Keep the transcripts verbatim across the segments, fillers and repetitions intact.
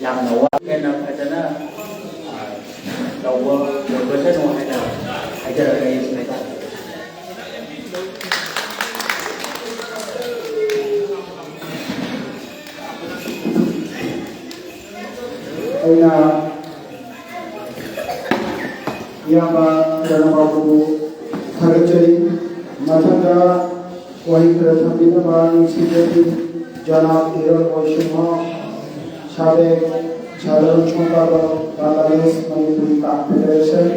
ꯌꯥꯝꯅ ꯋꯥ-, ꯍꯦꯟꯅ ꯐꯖꯅ, ꯑ, ꯇꯧꯕ ꯑꯣꯏꯒꯁꯅꯨ ꯍꯥꯏꯅ ꯍꯥꯏꯖꯔꯒ ꯑꯩ ꯁꯤꯗ ꯇꯥꯛꯄꯤꯒꯦ꯫ ꯑꯩꯅ ꯏꯌꯥꯝꯕ ꯔꯅꯕꯥꯕꯨꯕꯨ ꯊꯥꯒꯠꯆꯔꯤ꯫ ꯃꯊꯪꯗ ꯋꯥꯍꯩ ꯈꯔ ꯊꯝꯕꯤꯅꯕ ꯅꯤꯡꯁꯤꯡꯖꯔꯤ꯫ ꯖꯅꯥꯕ ꯏꯔꯣꯏ ꯑꯣꯏꯁꯨꯃ ꯁꯥꯕꯦꯛ ꯁꯥꯙꯥꯔꯟ ꯁꯝꯄꯥꯗꯛ, ꯕꯪꯒ꯭ꯂꯥꯗꯦꯁ ꯃꯅꯤꯄꯨꯔꯤ ꯀꯥꯡ ꯐꯦꯗꯦꯔꯦꯁꯟ,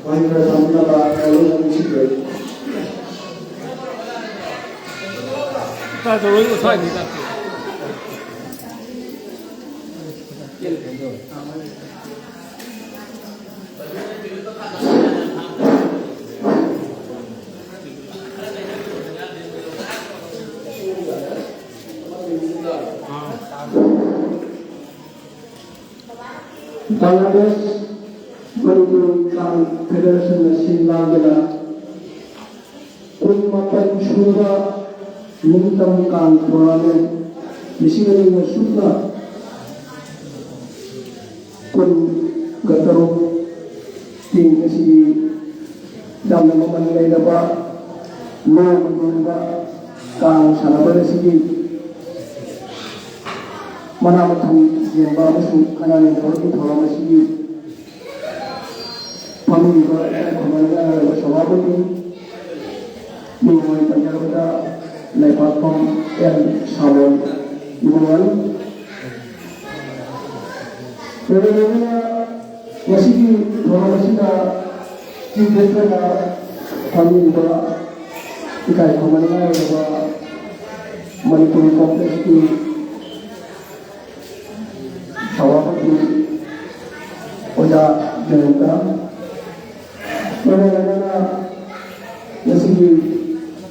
ꯋꯥꯍꯩ ꯈꯔ ꯊꯝꯕꯤꯅꯕ ꯃꯔꯨꯞ ꯅꯤꯡꯁꯤꯡꯖꯔꯤ꯫ ꯕꯪꯒ꯭ꯂꯥꯗꯦꯁ ꯃꯅꯤꯄꯨꯔ ꯀꯥꯡ ꯐꯦꯗꯦꯔꯦꯁꯟꯅ ꯁꯤꯜ ꯂꯥꯡꯗꯨꯅ ꯀꯨꯟꯃꯥꯄꯟ ꯁꯨꯕ ꯅꯤꯡꯇꯝ ꯀꯥꯡ ꯇꯣꯔꯅꯥꯃꯦꯟ ꯂꯤꯁꯤꯡ ꯑꯅꯤꯒ ꯁꯨꯞꯅ ꯀꯨꯟꯒ ꯇꯔꯨꯛ ꯇꯤꯝ ꯑꯁꯤꯒꯤ ꯌꯥꯝꯅ ꯃꯃꯜ ꯂꯩꯔꯕ ꯂꯣ ꯃꯃꯜꯗ ꯀꯥꯡ ꯁꯥꯟꯅꯕ ꯑꯁꯤꯒꯤ ꯃꯅꯥ ꯃꯊꯨꯝ ꯌꯦꯟꯕ ꯑꯃꯁꯨꯡ ꯈꯅꯥ ꯅꯩꯅꯕꯒꯤ ꯊꯧꯔꯝ ꯑꯁꯤꯒꯤ ꯐꯝꯃꯤꯕ ꯏꯀꯥꯏ ꯈꯨꯝꯅꯅꯤꯡꯉꯥꯏ ꯑꯣꯏꯔꯕ ꯁꯚꯥꯄꯇꯤ, ꯃꯤꯡ ꯑꯣꯏꯅ ꯄꯟꯖꯔꯕꯗ ꯂꯩꯕꯥꯛꯐꯝ ꯑꯦꯟ ꯁꯥꯃꯣꯟ ꯏꯕꯨꯡꯉꯣꯅꯤ꯫ ꯂꯣꯏꯅ ꯂꯣꯏꯅꯅ ꯉꯁꯤꯒꯤ ꯊꯧꯔꯝ ꯑꯁꯤꯗ ꯆꯤꯐ ꯒꯦꯁ ꯑꯣꯏꯅ ꯐꯝꯃꯤꯕ ꯏꯀꯥꯏ ꯈꯨꯝꯅꯅꯤꯡꯉꯥꯏ ꯑꯣꯏꯔꯕ ꯃꯅꯤꯄꯨꯔꯤ ꯀꯣꯡꯒ꯭ꯔꯦꯁꯀꯤ ꯁꯚꯥꯄꯇꯤ ꯑꯣꯖꯥ ꯖꯌꯟꯇ, ꯂꯣꯏꯅ ꯂꯣꯏꯅꯅ ꯉꯁꯤꯒꯤ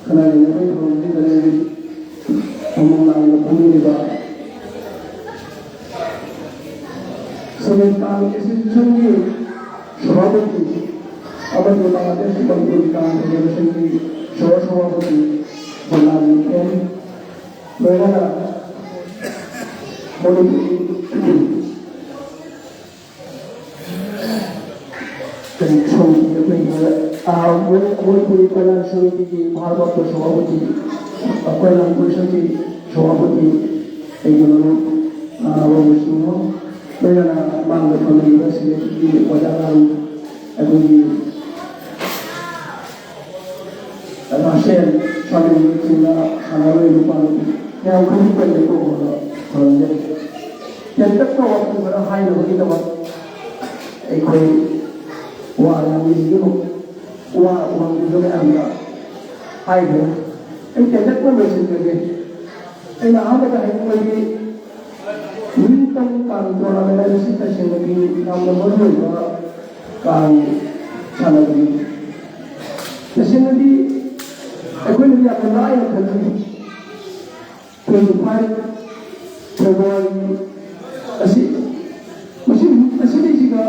ꯈꯅꯥ ꯅꯩꯅꯕꯒꯤ ꯊꯧꯔꯝꯁꯤꯗ ꯂꯩꯔꯤ ꯊꯧꯒꯜ ꯂꯥꯡꯅ ꯐꯝꯕꯤꯔꯤꯕ ꯁꯦꯅꯦꯠ ꯀꯥꯡ ꯑꯦꯁꯣꯁꯤꯌꯦꯁꯟꯒꯤ ꯁꯚꯥꯄꯇꯤ ꯑꯃꯗꯤ ꯕꯪꯒ꯭ꯂꯥꯗꯦꯁ ꯃꯅꯤꯄꯨꯔ ꯀꯥꯡ ꯐꯦꯗꯦꯔꯦꯁꯟꯒꯤ ꯁꯍ ꯁꯚꯥꯄꯇꯤ ꯖꯅꯥꯕ ꯂꯣꯏꯅꯅ ꯃꯅꯤꯄꯨꯔꯒꯤ ꯑ, ꯃꯣꯏ-, ꯃꯣꯏ ꯄꯨꯔꯤ ꯄ꯭ꯔꯖꯥ ꯁꯃꯤꯇꯤꯒꯤ ꯚꯥꯔꯕꯥꯞꯇ ꯁꯚꯥꯄꯇꯤ, ꯑ, ꯀꯣꯏꯂꯥꯡ ꯄꯨꯔꯤ ꯁꯃꯤꯇꯤ ꯁꯚꯥꯄꯇꯤ, ꯑꯩꯒꯤ ꯃꯔꯨꯞ, ꯑ, ꯔꯣꯕꯤꯟꯁ ꯀꯨꯃꯥꯔ, ꯂꯣꯏꯅꯅ ꯃꯥꯡꯗ ꯐꯝꯂꯤꯕ ꯁꯤꯗꯒꯤ ꯑꯣꯖꯥ ꯉꯥꯔꯨ, ꯑꯩꯈꯣꯏꯒꯤ ꯔꯥꯁꯦꯜ, ꯁ꯭ꯋꯥꯃꯤ ꯅꯨꯃꯤꯠꯁꯤꯡꯅ ꯁꯥꯟꯅꯔꯣꯏ ꯅꯨꯄꯥ ꯅꯨꯄꯤ ꯃꯌꯥꯝ ꯈꯨꯗꯤꯡꯃꯛ ꯂꯩꯕ ꯈꯣꯏꯔꯝꯖꯔꯤ꯫ ꯇꯦꯟꯇꯛꯅ ꯋꯥꯐꯝ ꯈꯔ ꯍꯥꯏꯅꯕꯒꯤꯗꯃꯛ ꯑꯩꯈꯣꯏ ꯋꯥ ꯌꯥꯝ ꯏꯖꯤꯒꯤ ꯋꯥ ꯋꯥꯡꯕꯤꯕ ꯃꯌꯥꯝꯗ ꯍꯥꯏꯈ꯭ꯔꯦ꯫ ꯑꯩ ꯇꯦꯟꯇꯛꯅ ꯂꯣꯏꯁꯤꯟꯖꯒꯦ꯫ ꯑꯩꯅ ꯑꯍꯥꯟꯕꯗ ꯍꯥꯏꯅꯤꯡꯕꯗꯤ ꯅꯤꯡꯇꯝ ꯀꯥꯡ ꯇꯣꯔꯅꯥꯃꯦꯟ ꯍꯥꯏꯕꯁꯤ ꯇꯁꯦꯡꯅꯗꯤ ꯌꯥꯝꯅ ꯃꯔꯨꯑꯣꯏꯕ ꯀꯥꯡ ꯁꯥꯟꯅꯕꯅꯤ꯫ ꯇꯁꯦꯡꯅꯗꯤ ꯑꯩꯈꯣꯏꯅꯗꯤ ꯌꯥꯝꯅ ꯂꯥꯏꯅ ꯈꯜꯂꯤ꯫ ꯇ꯭ꯋꯦꯟꯇꯤ ꯐꯥꯏꯚ ꯐꯦꯕ꯭ꯔꯨꯋꯥꯔꯤ ꯑꯁꯤ, ꯃꯁꯤ, ꯃꯁꯤꯗꯩꯁꯤꯒ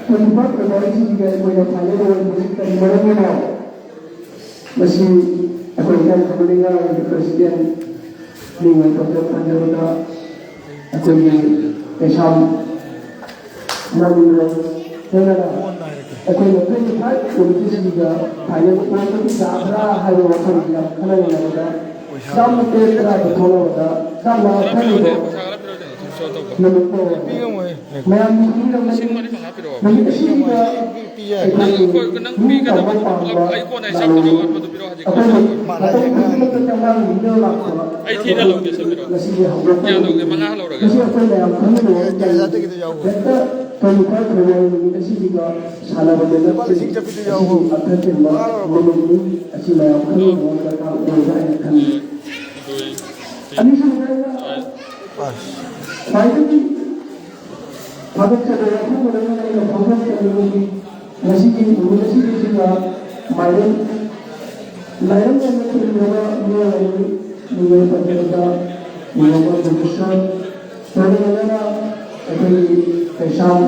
ꯇ꯭ꯋꯦꯟꯇꯤ ꯐꯥꯏꯚ ꯐꯦꯕ꯭ꯔꯨꯋꯥꯔꯤꯁꯤꯒ ꯑꯩꯈꯣꯏꯅ ꯐꯥꯏꯅꯦꯜ ꯑꯣꯏꯔꯤꯕꯁꯤ ꯀꯔꯤ ꯃꯔꯝꯒꯤꯅꯣ? ꯃꯁꯤ ꯑꯩꯈꯣꯏ ꯍꯤꯌꯥꯡ ꯊꯥꯡꯃꯩꯕꯟ ꯉꯥꯔꯥꯡꯒꯤ ꯄ꯭ꯔꯦꯁꯤꯗꯦꯟ ꯃꯤꯡ ꯑꯣꯏꯅ ꯄꯟꯖꯕꯗ ꯑꯩꯈꯣꯏꯒꯤ ꯀꯩꯁꯥꯝ ꯃꯣꯔꯅꯤꯡ ꯂꯣꯏꯅꯅ ꯑꯩꯈꯣꯏꯅ ꯇ꯭ꯋꯦꯟꯇꯤ ꯐꯥꯏꯚ ꯀꯣꯃꯤꯇꯤꯁꯤꯡꯒ ꯐꯥꯏꯅꯦꯜ ꯑꯣꯏꯔꯛꯄꯒꯤ ꯌꯥꯕ꯭ꯔꯥ ꯍꯥꯏꯕ ꯋꯥꯐꯝꯁꯤ ꯌꯥꯝ ꯈꯟꯅ ꯅꯩꯅꯕꯗ ꯆꯥꯝꯃ ꯇꯔꯦꯠ ꯇꯔꯥꯗ ꯊꯣꯛꯂꯕꯗ ꯆꯥꯝꯃ ꯈꯔ ꯄꯤꯔꯛꯑꯣꯅꯦ, ꯊꯣꯛꯂꯕ ꯄꯩꯁꯥ ꯈꯔ ꯄꯤꯔꯛꯑꯣꯅꯦ, ꯊꯝꯆꯣꯠ ꯇꯧꯕ꯫ ꯅꯨꯃꯤꯠꯇꯣ ꯄꯤ ꯉꯝꯃꯣꯏ꯫ ꯃꯌꯥꯝ ꯅꯤꯡꯁꯤꯡꯕꯤꯔꯝꯒꯅꯤ꯫ ꯂꯤꯁꯤꯡ ꯃꯔꯤ ꯃꯉꯥ ꯄꯤꯔꯛꯑꯣ꯫ ꯅꯨꯃꯤꯠ ꯑꯁꯤꯒꯤꯗ ꯄꯤ ꯌꯥꯏ꯫ ꯅꯪ ꯑꯩꯈꯣꯏ, ꯅꯪ ꯃꯤ ꯀꯩꯅꯣ ꯄꯨꯂꯞ, ꯑꯩ ꯀꯣꯟꯅ ꯍꯤꯁꯥꯞ ꯇꯧꯔꯒ ꯑꯗꯨꯗꯣ ꯄꯤꯔꯛꯑꯣ ꯍꯧꯖꯤꯛ꯫ ꯑꯩꯈꯣꯏ ꯃꯇꯝ ꯈꯨꯗꯤꯡꯃꯛꯇ ꯆꯪꯂꯛꯂꯤꯕ ꯂꯥꯛꯄ ꯑꯩ ꯊꯤꯅ ꯂꯧꯒꯦ, ꯁꯦꯝꯕꯤꯔꯛꯑꯣ꯫ ꯉꯁꯤꯒꯤ ꯍꯧꯔꯛꯐꯝ ꯀꯌꯥ ꯂꯧꯒꯦ? ꯃꯉꯥ ꯂꯧꯔꯒꯦ꯫ ꯃꯁꯤ ꯑꯩꯈꯣꯏ ꯃꯌꯥꯝ ꯈꯪꯃꯤꯟꯅꯕ ꯃꯇꯝꯗ ꯍꯦꯛꯇ ꯇ꯭ꯋꯦꯟꯇꯤ ꯐꯥꯏꯚ ꯐꯦꯕ꯭ꯔꯨꯋꯥꯔꯤ ꯅꯨꯃꯤꯠ ꯑꯁꯤꯒꯤꯗ ꯁꯥꯟꯅꯕꯗ ꯂꯨꯄꯥ ꯂꯤꯁꯤꯡ ꯆꯠꯄꯤꯗꯨ ꯌꯥꯎꯕ꯭ꯔꯣ? ꯑꯁꯤꯒꯤ ꯑꯥꯔꯊ ꯆꯦꯟꯕ ꯅꯨꯃꯤꯠꯅꯤ꯫ ꯑꯁꯤ ꯃꯌꯥꯝ ꯈꯪꯃꯤꯟꯅꯕ ꯗꯔꯀꯥꯔ ꯑꯣꯏꯕ ꯍꯥꯏꯅ ꯈꯜꯂꯤ꯫ ꯑꯅꯤꯁꯨꯕꯗ ꯑꯩꯅ ꯈ꯭ꯋꯥꯏꯗꯒꯤ ꯊꯥꯒꯠꯆꯕ ꯋꯥꯐꯝ ꯑꯃꯅ ꯑꯩꯅ ꯐꯣꯡꯗꯣꯛꯆꯅꯤꯡꯕꯗꯤ ꯉꯁꯤꯒꯤ ꯅꯨꯃꯤꯠ ꯑꯁꯤꯒꯤꯁꯤꯗ ꯃꯥꯏꯔꯦꯟ, ꯃꯥꯏꯔꯦꯟ ꯑꯣꯏꯅ ꯊꯤꯟꯕꯤꯔꯕ ꯃꯤꯑꯣꯏ ꯑꯅꯤ, ꯃꯤꯑꯣꯏ ꯄꯟꯖꯕꯗ ꯃꯤꯑꯣꯏꯕ ꯕꯨꯙꯤꯁ꯭ꯠ ꯂꯣꯏꯅꯅ ꯑꯩꯈꯣꯏꯒꯤ ꯀꯩꯁꯥꯝ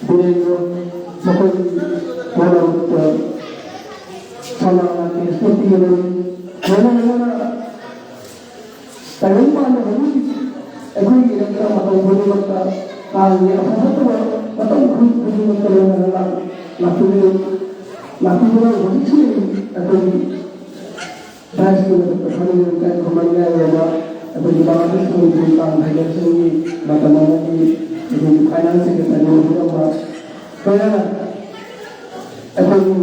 ꯕꯤꯔꯦꯟꯗ꯭ꯔ ꯃꯈꯣꯏꯒꯤ ꯃꯔꯛꯇ ꯁꯅꯥ ꯀꯦꯁ ꯄꯤꯒꯗꯕꯅꯤ꯫ ꯂꯣꯏꯅꯅ ꯇꯥꯏꯕꯪꯄꯥꯟꯗ ꯍꯧꯖꯤꯛ ꯑꯩꯈꯣꯏꯒꯤ ꯏꯔꯛꯇ ꯃꯇꯝ ꯈꯨꯗꯤꯡꯃꯛꯇ ꯀꯥꯡꯒꯤ ꯑꯐ ꯐꯠꯇꯕ ꯃꯇꯝ ꯈꯨꯗꯤꯡꯃꯛꯇ ꯂꯣꯏꯅꯅ ꯂꯥꯛ-, ꯂꯥꯛꯄꯤꯔꯤꯕ ꯂꯥꯛꯄꯤꯗꯨꯅ ꯍꯧꯖꯤꯛꯁꯨ ꯑꯩꯈꯣꯏꯒꯤ ꯗꯥꯏꯁꯀꯤ ꯃꯊꯛꯇ ꯐꯝꯂꯤꯕ ꯏꯀꯥꯏ ꯈꯨꯝꯅꯅꯤꯡꯉꯥꯏ ꯑꯣꯏꯕ ꯑꯩꯈꯣꯏꯒꯤ ꯕꯪꯒ꯭ꯂꯥꯗꯦꯁ ꯃꯅꯤꯄꯨꯔ ꯀꯥꯡ ꯐꯥꯏꯅꯦꯜꯁꯤꯡꯒꯤ ꯃꯇꯝ ꯑꯃꯗꯤ ꯑꯩꯈꯣꯏꯒꯤ ꯐꯥꯏꯅꯥꯟꯁ ꯁꯦꯀ꯭ꯔꯦꯇꯔꯤ ꯑꯣꯏꯕꯤꯔꯝꯕ ꯂꯣꯏꯅꯅ ꯑꯩꯈꯣꯏꯒꯤ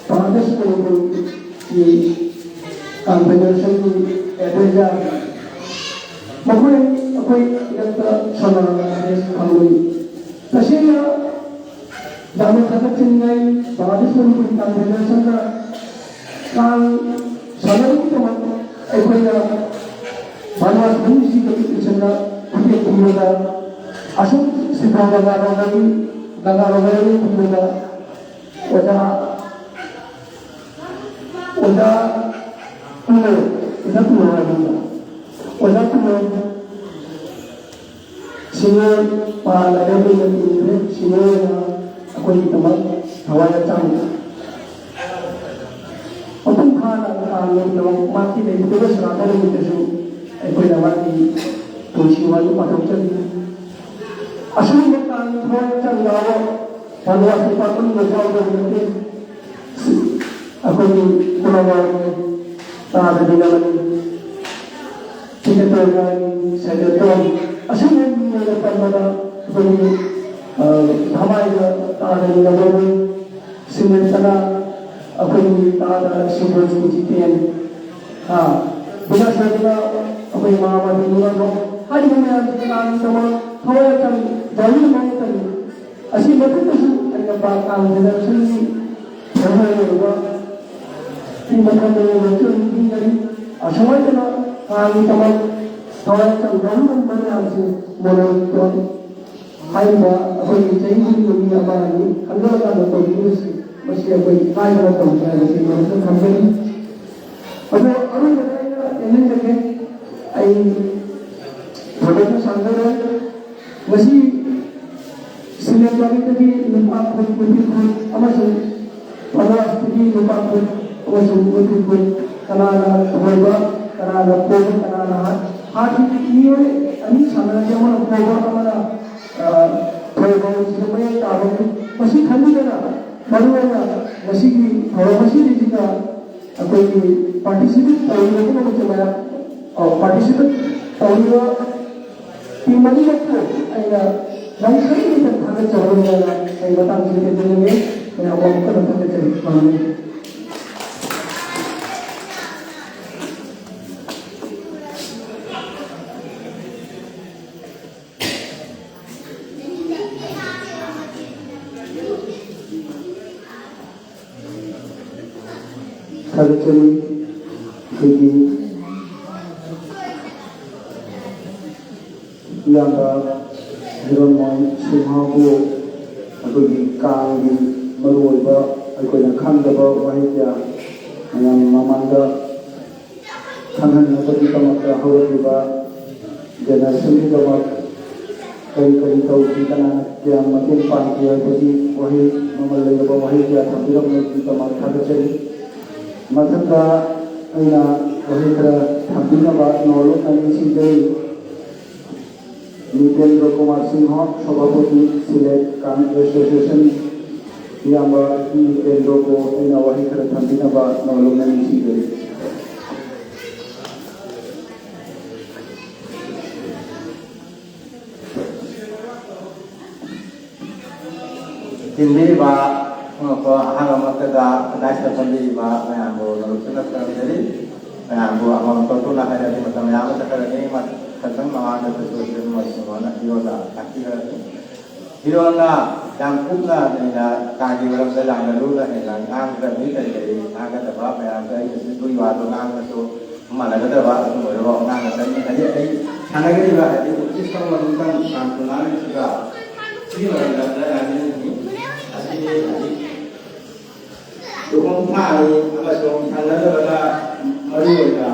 ꯕꯪꯒ꯭ꯂꯥꯗꯦꯁ ꯃꯅꯤꯄꯨꯔꯒꯤ ꯀꯥꯡ ꯐꯥꯏꯅꯥꯟꯁꯤꯌꯦꯜꯒꯤ ꯑꯦꯗꯚꯥꯏꯖꯔ ꯃꯈꯣꯏ ꯑꯩꯈꯣꯏ ꯏꯔꯛꯇ ꯁꯣꯅꯥ ꯐꯪꯂꯤ꯫ ꯇꯁꯦꯡꯅ ꯌꯥꯝꯅ ꯊꯥꯒꯠꯆꯅꯤꯡꯉꯥꯏ ꯕꯪꯒ꯭ꯂꯥꯗꯦꯁ ꯃꯅꯤꯄꯨꯔꯤ ꯀꯥꯡ ꯐꯥꯏꯅꯥꯟꯁꯤꯌꯦꯜꯅ ꯀꯥꯡ ꯁꯥꯟꯅꯕꯒꯤꯗꯃꯛ ꯑꯩꯈꯣꯏꯅ ꯕꯪꯒ꯭ꯂꯥꯗꯦꯁ ꯃꯅꯤꯄꯨꯔꯤ ꯀꯝꯄꯤꯇꯤꯁꯟꯗ ꯈꯨꯠꯌꯦꯛ ꯄꯤꯕꯗ ꯑꯁꯨꯛ ꯁꯤꯟꯊꯥ ꯅꯥꯒꯥꯔꯣꯝꯗꯒꯤ ꯅꯥꯒꯥꯔꯣꯝꯗꯒꯤ ꯄꯤꯕꯗ ꯑꯣꯖꯥ ꯑꯣꯖꯥ ꯀꯨꯃꯥꯔ, ꯑꯣꯖꯥ ꯀꯨꯃꯥꯔ ꯍꯥꯏꯕ ꯑꯣꯖꯥ ꯀꯨꯃꯥꯔ ꯁꯤꯅꯤꯌꯔ ꯄꯥꯜꯂꯒ ꯑꯩꯈꯣꯏꯅ ꯄꯨꯔꯤꯕ ꯁꯤꯅꯤꯌꯔꯅ ꯑꯩꯈꯣꯏꯒꯤꯗꯃꯛ ꯊꯋꯥꯏ ꯍꯛꯆꯥꯡ ꯃꯄꯨꯡ ꯐꯥꯅ ꯇꯥꯡꯕꯒꯤꯗꯃꯛ ꯃꯍꯥꯛꯀꯤ ꯂꯩꯇꯕ ꯁꯣꯅꯥꯇ ꯅꯨꯃꯤꯠꯇꯁꯨ ꯑꯩꯈꯣꯏꯅ ꯃꯥꯒꯤ ꯄꯨꯟꯁꯤ ꯋꯥꯔꯤ ꯄꯥꯊꯣꯛꯆꯔꯤ꯫ ꯑꯁꯤꯒꯨꯝꯕ ꯇꯥꯡ ꯊꯋꯥꯏ ꯍꯛꯆꯥꯡ ꯌꯥꯎꯕ ꯊꯧꯕꯥꯜ ꯅꯨꯄꯥ ꯄꯨꯝꯅꯃꯛ ꯌꯥꯎꯗꯕ ꯅꯠꯇꯦ꯫ ꯑꯩꯈꯣꯏꯒꯤ ꯈꯨꯂꯪꯋꯥꯏꯒꯤ ꯇꯥꯗ ꯅꯤꯡꯉꯝꯃꯅꯤ꯫ ꯁꯦꯀ꯭ꯔꯦꯇꯔꯤ, ꯁꯦꯀ꯭ꯔꯦꯇꯔꯤ, ꯑꯁꯤꯒꯨꯝꯕ ꯃꯤꯑꯣꯏꯗ ꯄꯟꯕꯗ ꯑꯩꯈꯣꯏꯒꯤ, ꯑ, ꯊꯃꯥꯏꯗ ꯇꯥꯗ ꯅꯤꯡꯉꯝꯃꯅꯤ꯫ ꯁꯤꯃꯦꯟꯇꯅ ꯑꯩꯈꯣꯏꯒꯤ ꯇꯥꯗ ꯁꯤꯃꯦꯟ ꯏꯟꯖꯤꯇꯦꯟ, ꯍꯥ, ꯕꯤꯅꯥꯁꯅ ꯑꯩꯈꯣꯏ ꯃꯥ ꯃꯗꯨ ꯅꯤꯡꯉꯝꯃꯣ꯫ ꯍꯥꯏꯔꯤꯕ ꯃꯌꯥꯝꯁꯤ ꯀꯅꯥꯒꯤꯗꯃꯛ ꯊꯋꯥꯏ ꯍꯛꯆꯥꯡ ꯌꯥꯎꯕꯤꯔꯝꯕ ꯃꯇꯝꯗ ꯑꯁꯤ ꯃꯊꯛꯇꯁꯨ ꯑꯩꯅ ꯄꯥꯛ ꯇꯥꯡꯗꯅ ꯁꯨꯝ ꯊꯧꯔꯣꯏ ꯑꯣꯏꯕ ꯁꯤ ꯃꯊꯪꯗ ꯌꯧꯔꯁꯨ ꯑꯗꯨꯝ ꯄꯤꯒꯅꯤ꯫ ꯑꯁꯨꯃꯥꯏꯅ ꯀꯥꯡꯒꯤꯗꯃꯛ ꯊꯋꯥꯏ ꯆꯪꯗꯕ ꯃꯌꯥꯝꯁꯤ ꯃꯣꯅꯣꯇꯣꯟ ꯍꯥꯏꯔꯤꯕ ꯑꯩꯈꯣꯏꯒꯤ ꯆꯍꯤ ꯈꯨꯗꯤꯡꯒꯤ ꯃꯤ ꯑꯃ ꯑꯅꯤ ꯈꯟꯒꯠꯂꯀꯥꯟꯗ ꯇꯧꯕꯤꯔꯤꯕꯁꯤ ꯃꯁꯤ ꯑꯩꯈꯣꯏ ꯏꯀꯥꯏꯗꯅ ꯇꯧꯕꯅꯤ ꯍꯥꯏꯕꯁꯤ ꯃꯔꯛꯇ ꯊꯝꯖꯔꯤ꯫ ꯑꯗꯣ ꯑꯔꯣꯏꯕꯗ ꯑꯩꯅ ꯇꯦꯟꯍꯟꯖꯒꯦ꯫ ꯑꯩ ꯊꯣꯏꯗꯣꯛꯅ ꯁꯥꯡꯖꯔꯣꯏ꯫ ꯉꯁꯤ ꯁꯤꯃꯦꯟ ꯄꯥꯔꯤꯗꯒꯤ ꯅꯨꯄꯥ ꯈꯨꯟ, ꯅꯨꯄꯤ ꯈꯨꯟ ꯑꯃꯁꯨꯡ ꯄꯔꯋꯥꯁꯇꯒꯤ ꯅꯨꯄꯥ ꯈꯨꯟ ꯑꯃꯁꯨꯡ ꯅꯨꯄꯤ ꯈꯨꯟ ꯀꯅꯥꯅ ꯊꯣꯏꯕ, ꯀꯅꯥꯅ ꯄꯣꯕ, ꯀꯅꯥꯅ ꯍꯥꯠ-, ꯍꯥꯠꯈꯤꯕ ꯃꯤꯑꯣꯏ ꯑꯅꯤ ꯁꯥꯟꯅꯔꯁꯤ, ꯑꯃꯅ ꯄꯣꯕ, ꯑꯃꯅ, ꯑ, ꯊꯣꯏꯕ ꯍꯥꯏꯕꯁꯤꯗ ꯃꯌꯦꯛ ꯇꯥꯕꯅꯤ꯫ ꯃꯁꯤ ꯈꯟꯕꯤꯗꯅ ꯃꯔꯨꯑꯣꯏꯅ ꯉꯁꯤꯒꯤ ꯊꯧꯔꯝ ꯑꯁꯤꯒꯤꯁꯤꯗ ꯑꯩꯈꯣꯏꯒꯤ participate ꯇꯧꯔꯤꯕ ꯄꯨꯝꯅꯃꯛꯁꯦ ꯃꯌꯥꯝ, ꯑ, participate ꯇꯧꯔꯤꯕ team ꯑꯅꯤꯃꯛꯄꯨ ꯑꯩꯅ ꯅꯝꯈꯩ ꯊꯥꯒꯠꯆꯕ ꯂꯣꯏꯅꯅ ꯑꯩ ꯃꯇꯥꯡꯁꯤꯗ ꯇꯦꯟꯖꯅꯤꯡꯉꯤ꯫ ꯃꯌꯥꯝ ꯑꯃꯨꯛ ꯀꯟꯅ ꯊꯥꯒꯠꯆꯔꯤ꯫ ꯃꯥꯅꯤ꯫ ꯊꯥꯒꯠꯆꯔꯤ꯫ ꯑꯩꯈꯣꯏꯒꯤ ꯏꯌꯥꯝꯕ ꯍꯤꯔꯣꯟꯃꯣꯏ ꯁꯤꯡꯍꯕꯨ ꯑꯩꯈꯣꯏꯒꯤ ꯀꯥꯡꯒꯤ ꯃꯔꯨꯑꯣꯏꯕ ꯑꯩꯈꯣꯏꯅ ꯈꯪꯗꯕ ꯋꯥꯍꯩ ꯀꯌꯥ ꯃꯌꯥꯝ ꯃꯃꯥꯡꯗ ꯈꯪꯍꯟꯅꯕꯒꯤꯗꯃꯛꯇ ꯍꯧꯔꯛꯂꯤꯕ generation ꯒꯤꯗꯃꯛ ꯀꯔꯤ ꯀꯔꯤ ꯇꯧꯈꯤ, ꯀꯅꯥꯅ ꯀꯌꯥꯝ ꯃꯇꯦꯡ ꯄꯥꯡꯈꯤ ꯍꯥꯏꯕꯒꯤ ꯋꯥꯍꯩ, ꯃꯃꯜ ꯂꯩꯔꯕ ꯋꯥꯍꯩ ꯀꯌꯥ ꯊꯝꯕꯤꯔꯝꯕꯒꯤꯗꯃꯛ ꯊꯥꯒꯠꯆꯔꯤ꯫ ꯃꯊꯪꯗ ꯑꯩꯅ ꯋꯥꯍꯩ ꯈꯔ ꯊꯝꯕꯤꯅꯕ ꯅꯣꯂꯨꯛꯅ ꯅꯤꯡꯁꯤꯡꯖꯔꯤ꯫ ꯅꯤꯇꯦꯟꯗ꯭ꯔ ꯀꯨꯃꯥꯔ ꯁꯤꯡꯍ, ꯁꯚꯥꯄꯇꯤ, ꯁꯤꯂꯦꯠ ꯀꯥꯡ ꯑꯦꯁꯣꯁꯤꯌꯦꯁꯟ, ꯏꯌꯥꯝꯕ ꯅꯤꯇꯦꯟꯗ꯭ꯔꯕꯨ ꯑꯩꯅ ꯋꯥꯍꯩ ꯈꯔ ꯊꯝꯕꯤꯅꯕ ꯅꯣꯂꯨꯛꯅ ꯅꯤꯡꯁꯤꯡꯖꯔꯤ꯫ ꯇꯤꯟꯕꯤꯔꯤꯕ ꯈꯣꯡꯂꯛꯄ ꯑꯍꯥꯟꯕꯃꯛꯇꯗ ꯈꯨꯟꯗꯥꯏ ꯁꯦꯝꯕꯤꯔꯤꯕ ꯃꯌꯥꯝꯕꯨ ꯅꯣꯂꯨꯛꯆꯅ ꯈꯨꯔꯨꯝꯖꯔꯤ꯫ ꯃꯌꯥꯝꯕꯨ ꯑꯃꯃꯝ ꯇꯣꯛꯇꯨꯅ ꯍꯥꯏꯔꯗꯤ ꯃꯇꯝ ꯌꯥꯝꯅ ꯆꯠꯈ꯭ꯔꯒꯅꯤ꯫ ꯃꯊꯪ ꯃꯃꯥꯡꯗꯁꯨ ꯁꯣꯏꯗꯅ ꯃꯣꯏꯁꯤꯡ ꯍꯣꯟꯅ ꯄꯤꯌꯣꯅ ꯇꯥꯛꯄꯤꯈ꯭ꯔꯒꯅꯤ꯫ ꯐꯤꯔꯣꯜꯅ ꯌꯥꯝ ꯀꯨꯞꯅ ꯍꯦꯟꯅ ꯀꯥꯡꯒꯤ ꯃꯔꯝꯗ ꯌꯥꯝꯅ ꯂꯨꯅ ꯍꯦꯟꯅ ꯉꯥꯡꯒꯗꯕꯅꯤ꯫ ꯀꯔꯤ ꯀꯔꯤ ꯉꯥꯡꯒꯗꯕ ꯃꯌꯥꯝꯗ ꯑꯩꯅꯁꯨ ꯑꯗꯨꯒꯤ ꯋꯥꯗꯣ ꯉꯥꯡꯕꯁꯨ ꯃꯥꯟꯅꯒꯗꯕ ꯑꯗꯨꯝ ꯑꯣꯏꯔꯣ꯫ ꯑꯉꯥꯡ ꯉꯥꯛꯇꯅꯤ꯫ ꯍꯥꯏꯗꯤ ꯑꯩ ꯁꯥꯟꯅꯒꯗꯕ ꯍꯥꯏꯗꯤ ꯑꯣꯐꯤꯁ ꯇꯧꯕ ꯃꯇꯝ ꯀꯥꯡ ꯉꯥꯡꯉꯤꯁꯤꯒ ꯁꯤꯒꯤ ꯃꯔꯝꯗ ꯈꯔ ꯉꯥꯡꯖꯅꯤꯡꯉꯤ꯫ ꯑꯁꯤꯗꯤ ꯍꯧꯖꯤꯛ ꯂꯨꯍꯣꯡ ꯊꯥꯔꯤ ꯑꯃꯁꯨꯡ ꯊꯪꯅꯗꯕꯅ ꯃꯔꯨ ꯑꯣꯏꯅ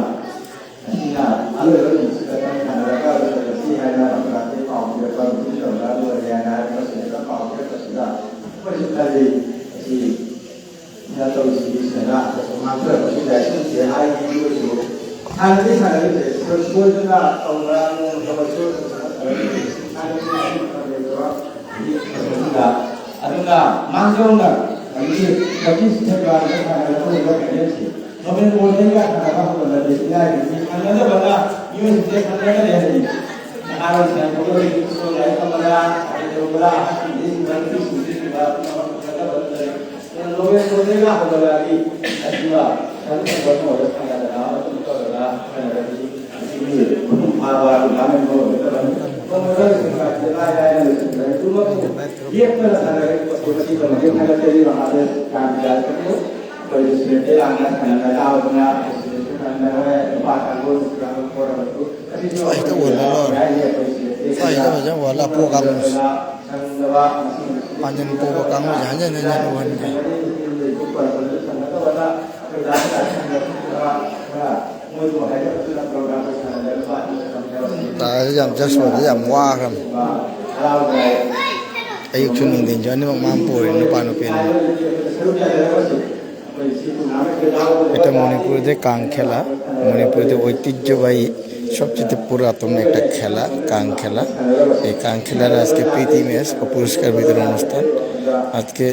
ꯑꯁꯤꯅ ꯑꯔꯣꯏꯕ ꯅꯨꯃꯤꯠꯁꯤꯗ ꯈꯔ ꯁꯥꯟꯅꯔꯒ ꯂꯣꯏꯁꯤꯜꯂꯁꯤ ꯍꯥꯏꯅ ꯃꯇꯥꯡꯗ ꯄꯥꯎ ꯄꯤꯔꯛꯄ ꯃꯇꯨꯡ ꯇꯧꯔꯒ ꯂꯣꯏꯔꯦ ꯍꯥꯏꯅ ꯍꯥꯏꯔꯤꯕ ꯃꯁꯤꯗ ꯄꯥꯎ ꯄꯤꯔꯛꯄꯁꯤꯗ ꯑꯩꯈꯣꯏꯁꯨ ꯈꯜꯂꯤ꯫ ꯑꯁꯤ ꯁꯤꯅ ꯇꯧꯔꯤꯁꯤꯗꯤ ꯁꯤꯗꯅ ꯑꯩꯈꯣꯏꯁꯨ ꯉꯥꯡꯊꯔꯛꯄꯁꯤꯗ ꯁꯤꯁꯦ ꯍꯥꯏꯒꯦ ꯑꯣꯏꯁꯨ ꯍꯥꯟꯅꯗꯤ ꯁꯥꯟꯅꯔꯤꯁꯦ ꯁꯣꯏꯗꯅ ꯇꯧꯕ꯭ꯔꯥ ꯅꯣꯡꯃ ꯊꯕꯛ ꯁꯣꯏꯗꯅ ꯁꯥꯟꯅꯔꯤꯁꯦ ꯍꯥꯟꯅꯗꯤ ꯍꯥꯏꯕ ꯃꯇꯝꯗ ꯍꯧꯖꯤꯛ ꯃꯇꯝꯗ ꯑꯗꯨꯅ ꯃꯥꯡꯖꯧꯅ ꯍꯧꯖꯤꯛꯀꯤ ꯇ꯭ꯋꯦꯟꯇꯤ ꯁꯤꯛꯁ ꯐꯦꯕ꯭ꯔꯨꯋꯥꯔꯤꯗ ꯁꯥꯟꯅꯒꯗꯧꯔꯤꯕ ꯐꯥꯏꯅꯦꯜꯁꯤ ꯅꯣꯕꯦꯝꯕꯔꯗꯒꯤ ꯁꯥꯟꯅꯕ ꯍꯧꯔꯕꯗꯤ ꯏꯔꯥꯏꯒꯤ ꯁꯥꯟꯅꯗꯕꯅ ꯃꯤꯑꯣꯏꯁꯤꯡꯁꯦ ꯁꯥꯟꯅꯒꯅꯤ ꯍꯥꯏꯔꯤ꯫ ꯅꯍꯥꯔꯣꯜꯁꯤꯡ ꯊꯣꯛꯂꯛꯏꯕꯁꯨ ꯂꯥꯏꯔꯤꯛ ꯇꯝꯕꯗ, ꯀꯔꯤ ꯇꯧꯕꯗ, ꯑꯍꯟꯁꯤꯡꯗꯤ ꯁꯤꯡꯕ, ꯅꯨꯄꯤꯁꯤꯡꯗꯤ ꯁꯤꯡꯕ, ꯄꯨꯝꯅꯃꯛ ꯁꯥꯟꯅꯗꯕ ꯂꯩ꯫ ꯑꯗꯨꯅ ꯅꯣꯕꯦꯝꯕꯔꯗꯒꯤ ꯍꯧꯔꯒꯗꯤ ꯑꯁꯤꯃ ꯁꯥꯟꯅꯕ ꯍꯧꯔꯒ ꯁꯥꯟꯅꯗꯅ ꯑꯃꯁꯨꯡ ꯇꯧꯔꯒ ꯁꯥꯟꯅꯔꯕꯗꯤ ꯃꯁꯤꯒꯤ ꯃꯄꯨꯡ ꯐꯥꯕ ꯇꯣꯔꯅꯥꯃꯦꯟ ꯑꯃ ꯑꯣꯏꯒꯗꯕꯅꯤ꯫ ꯅꯣꯡꯃꯗ ꯂꯣꯏꯁꯤꯟꯕ ꯍꯥꯏꯁꯦ ꯂꯥꯏ ꯂꯥꯏꯅ ꯂꯣꯏꯁꯤꯟꯕ ꯂꯩ꯫ ꯑꯗꯨꯃꯛꯄꯨ ꯂꯦꯞꯇꯅ ꯁꯥꯟꯅꯔꯒꯗꯤ ꯃꯁꯤ ꯃꯁꯤꯃꯗꯤ ꯊꯥꯒꯠꯆꯔꯤ ꯃꯍꯥꯗꯦꯕ ꯀꯥꯟꯇꯤꯗꯥꯁꯄꯨ꯫ ꯑꯩꯈꯣꯏ ꯁꯤꯂꯦꯛꯇꯦ ꯌꯥꯝꯅ ꯁꯥꯟꯅꯕ ꯌꯥꯎꯕꯅ ꯁꯤꯂꯦꯛꯇꯦ ꯁꯥꯟꯅꯕ ꯅꯨꯄꯥ ꯀꯥꯡꯕꯨ ꯅꯨꯄꯤ ꯀꯥꯡꯕꯨ ꯄꯣꯔꯕꯁꯨ ꯑꯁꯤꯁꯨ ꯑꯩꯈꯣꯏ ꯍꯦꯛꯇ ꯎꯍꯜꯂ ꯂꯣꯏꯔꯦ꯫ ꯍꯥꯏꯗꯤ ꯑꯩꯈꯣꯏ ꯁꯤꯂꯦꯛꯇꯦ ꯁ꯭ꯋꯥꯏꯗ ꯐꯖꯅ ꯎꯍꯜꯂ ꯑꯄꯣ ꯀꯥꯡꯕꯨꯁꯦ꯫ ꯁꯪꯗꯕ ꯃꯁꯤ ꯃꯁꯤ ꯄꯥꯟꯖꯤꯟ ꯄꯣꯕ ꯀꯥꯡꯕꯨꯁꯦ ꯍꯟꯖꯟ ꯍꯟꯖꯟ ꯎꯍꯟꯒꯦ꯫ ꯁꯪꯅꯗꯕꯅ ꯑꯩꯈꯣꯏ ꯂꯥꯛꯄ ꯁꯪꯗꯕ ꯈꯔ ꯃꯣꯏꯕꯨ ꯍꯥꯏꯖꯔꯛꯇꯨꯅ ꯄ꯭ꯔꯣꯒ꯭ꯔꯥꯝ ꯂꯣꯏꯁꯤꯟꯅꯕ ꯂꯨꯄꯥ ꯑꯅꯤ ꯈꯛꯇꯪ ꯌꯥꯎꯔꯛꯀꯅꯤ꯫ ꯇꯥꯔꯁꯨ ꯌꯥꯝ ꯆꯠꯁ ꯑꯣꯏꯕꯁꯦ ꯌꯥꯝ ꯋꯥꯈ꯭ꯔꯕꯅꯤ꯫ ꯍꯔꯥꯎꯅ ꯑꯌꯨꯛꯁꯨ ꯅꯨꯡꯊꯤꯟꯁꯨ ꯑꯅꯤꯃꯛ ꯃꯥ ꯄꯨꯔꯦ, ꯅꯨꯄꯥ ꯅꯨꯄꯤ ꯑꯅꯤꯃꯛ꯫ এটা মণিপুরীদের কাংখেলা, মণিপুরীদের ঐতিহ্যবাহী সবচেয়ে পুরাতন একটা খেলা, কাং খেলা। এই কাং খেলার আজকে প্রীতি ম্যাচ ও পুরস্কার বিতরণ অনুষ্ঠান। আজকে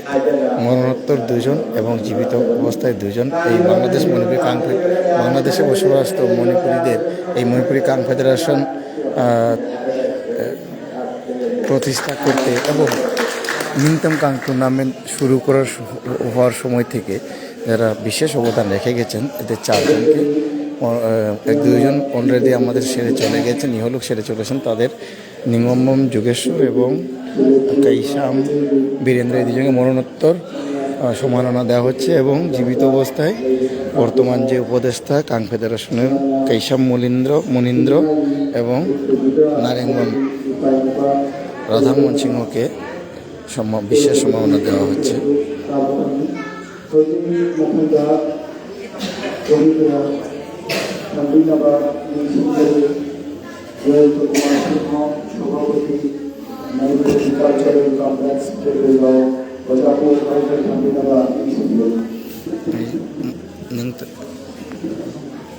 মরণোত্তর দুজন এবং জীবিত অবস্থায় দুজন এই বাংলাদেশ মণিপুরী কাং ফে-, বাংলাদেশে বসবাসরত মণিপুরীদের এই মণিপুরী কাং ফেডারেশন, আহ, প্রতিষ্ঠা করতে এবং নিংতম কাং টুর্নামেন্ট শুরু করার স-, হওয়ার সময় থেকে যারা বিশেষ অবদান রেখে গেছেন, এদের চারজনকে, আহ, এক দুইজন অলরেডি আমাদের ছেড়ে চলে গেছেন, ইহলোক ছেড়ে চলেছেন, তাদের নিঙম্বম যোগেশ্বর এবং কৈশাম বীরেন্দ্র, এই দুজনকে মরণোত্তর, আহ, সম্মাননা দেওয়া হচ্ছে এবং জীবিত অবস্থায় বর্তমান যে উপদেষ্টা কাং ফেডারেশনের কৈশাম মলিন্দ্র, মুনীন্দ্র এবং নারেঙ্গন রাধামোহন সিংহকে সম্মা-, বিশেষ সম্মাননা দেওয়া হচ্ছে। জয়ন্ত কুমার সিংহ, সভাপতি, Manipuri cultural complex, Tripura, Prajapur, culture committee, এই নিংত-,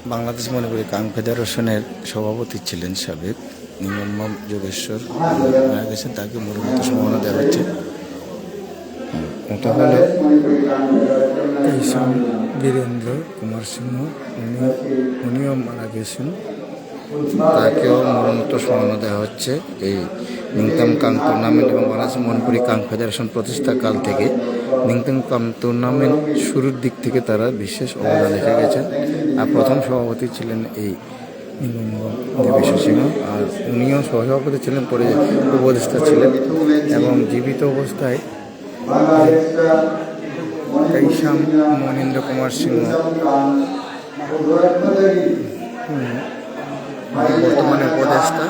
বাংলাদেশ মণিপুরী কাং ফেডারেশনের সভাপতি ছিলেন সাবেক নিঙম্বম যোগেশ্বর, মারা গেছেন, তাকে মরণোত্তর সম্মাননা দেওয়া হচ্ছে। মতো হলো কাইসাম বীরেন্দ্র কুমার সিংহ, উনি উনিও মারা গেছেন। তাকেও মরণোত্তর সম্মান দেওয়া হচ্ছে। এই নিংতাম কাং টুর্নামেন্ট এবং বাংলাদেশ মণিপুরি কাং ফেডারেশন প্রতিষ্ঠাকাল থেকে নিংতাম কাং টুর্নামেন্ট শুরুর দিক থেকে তারা বিশেষ অবদান রেখে গেছেন। আর প্রথম সভাপতি ছিলেন এই নিগম দেবেশ সিংহ, আর উনিও সহসভাপতি ছিলেন, পরে উপদেষ্টা ছিলেন এবং জীবিত অবস্থায় কাইসাম মনীন্দ্র কুমার সিংহ, হুম, উনি বর্তমানে উপদেষ্টা,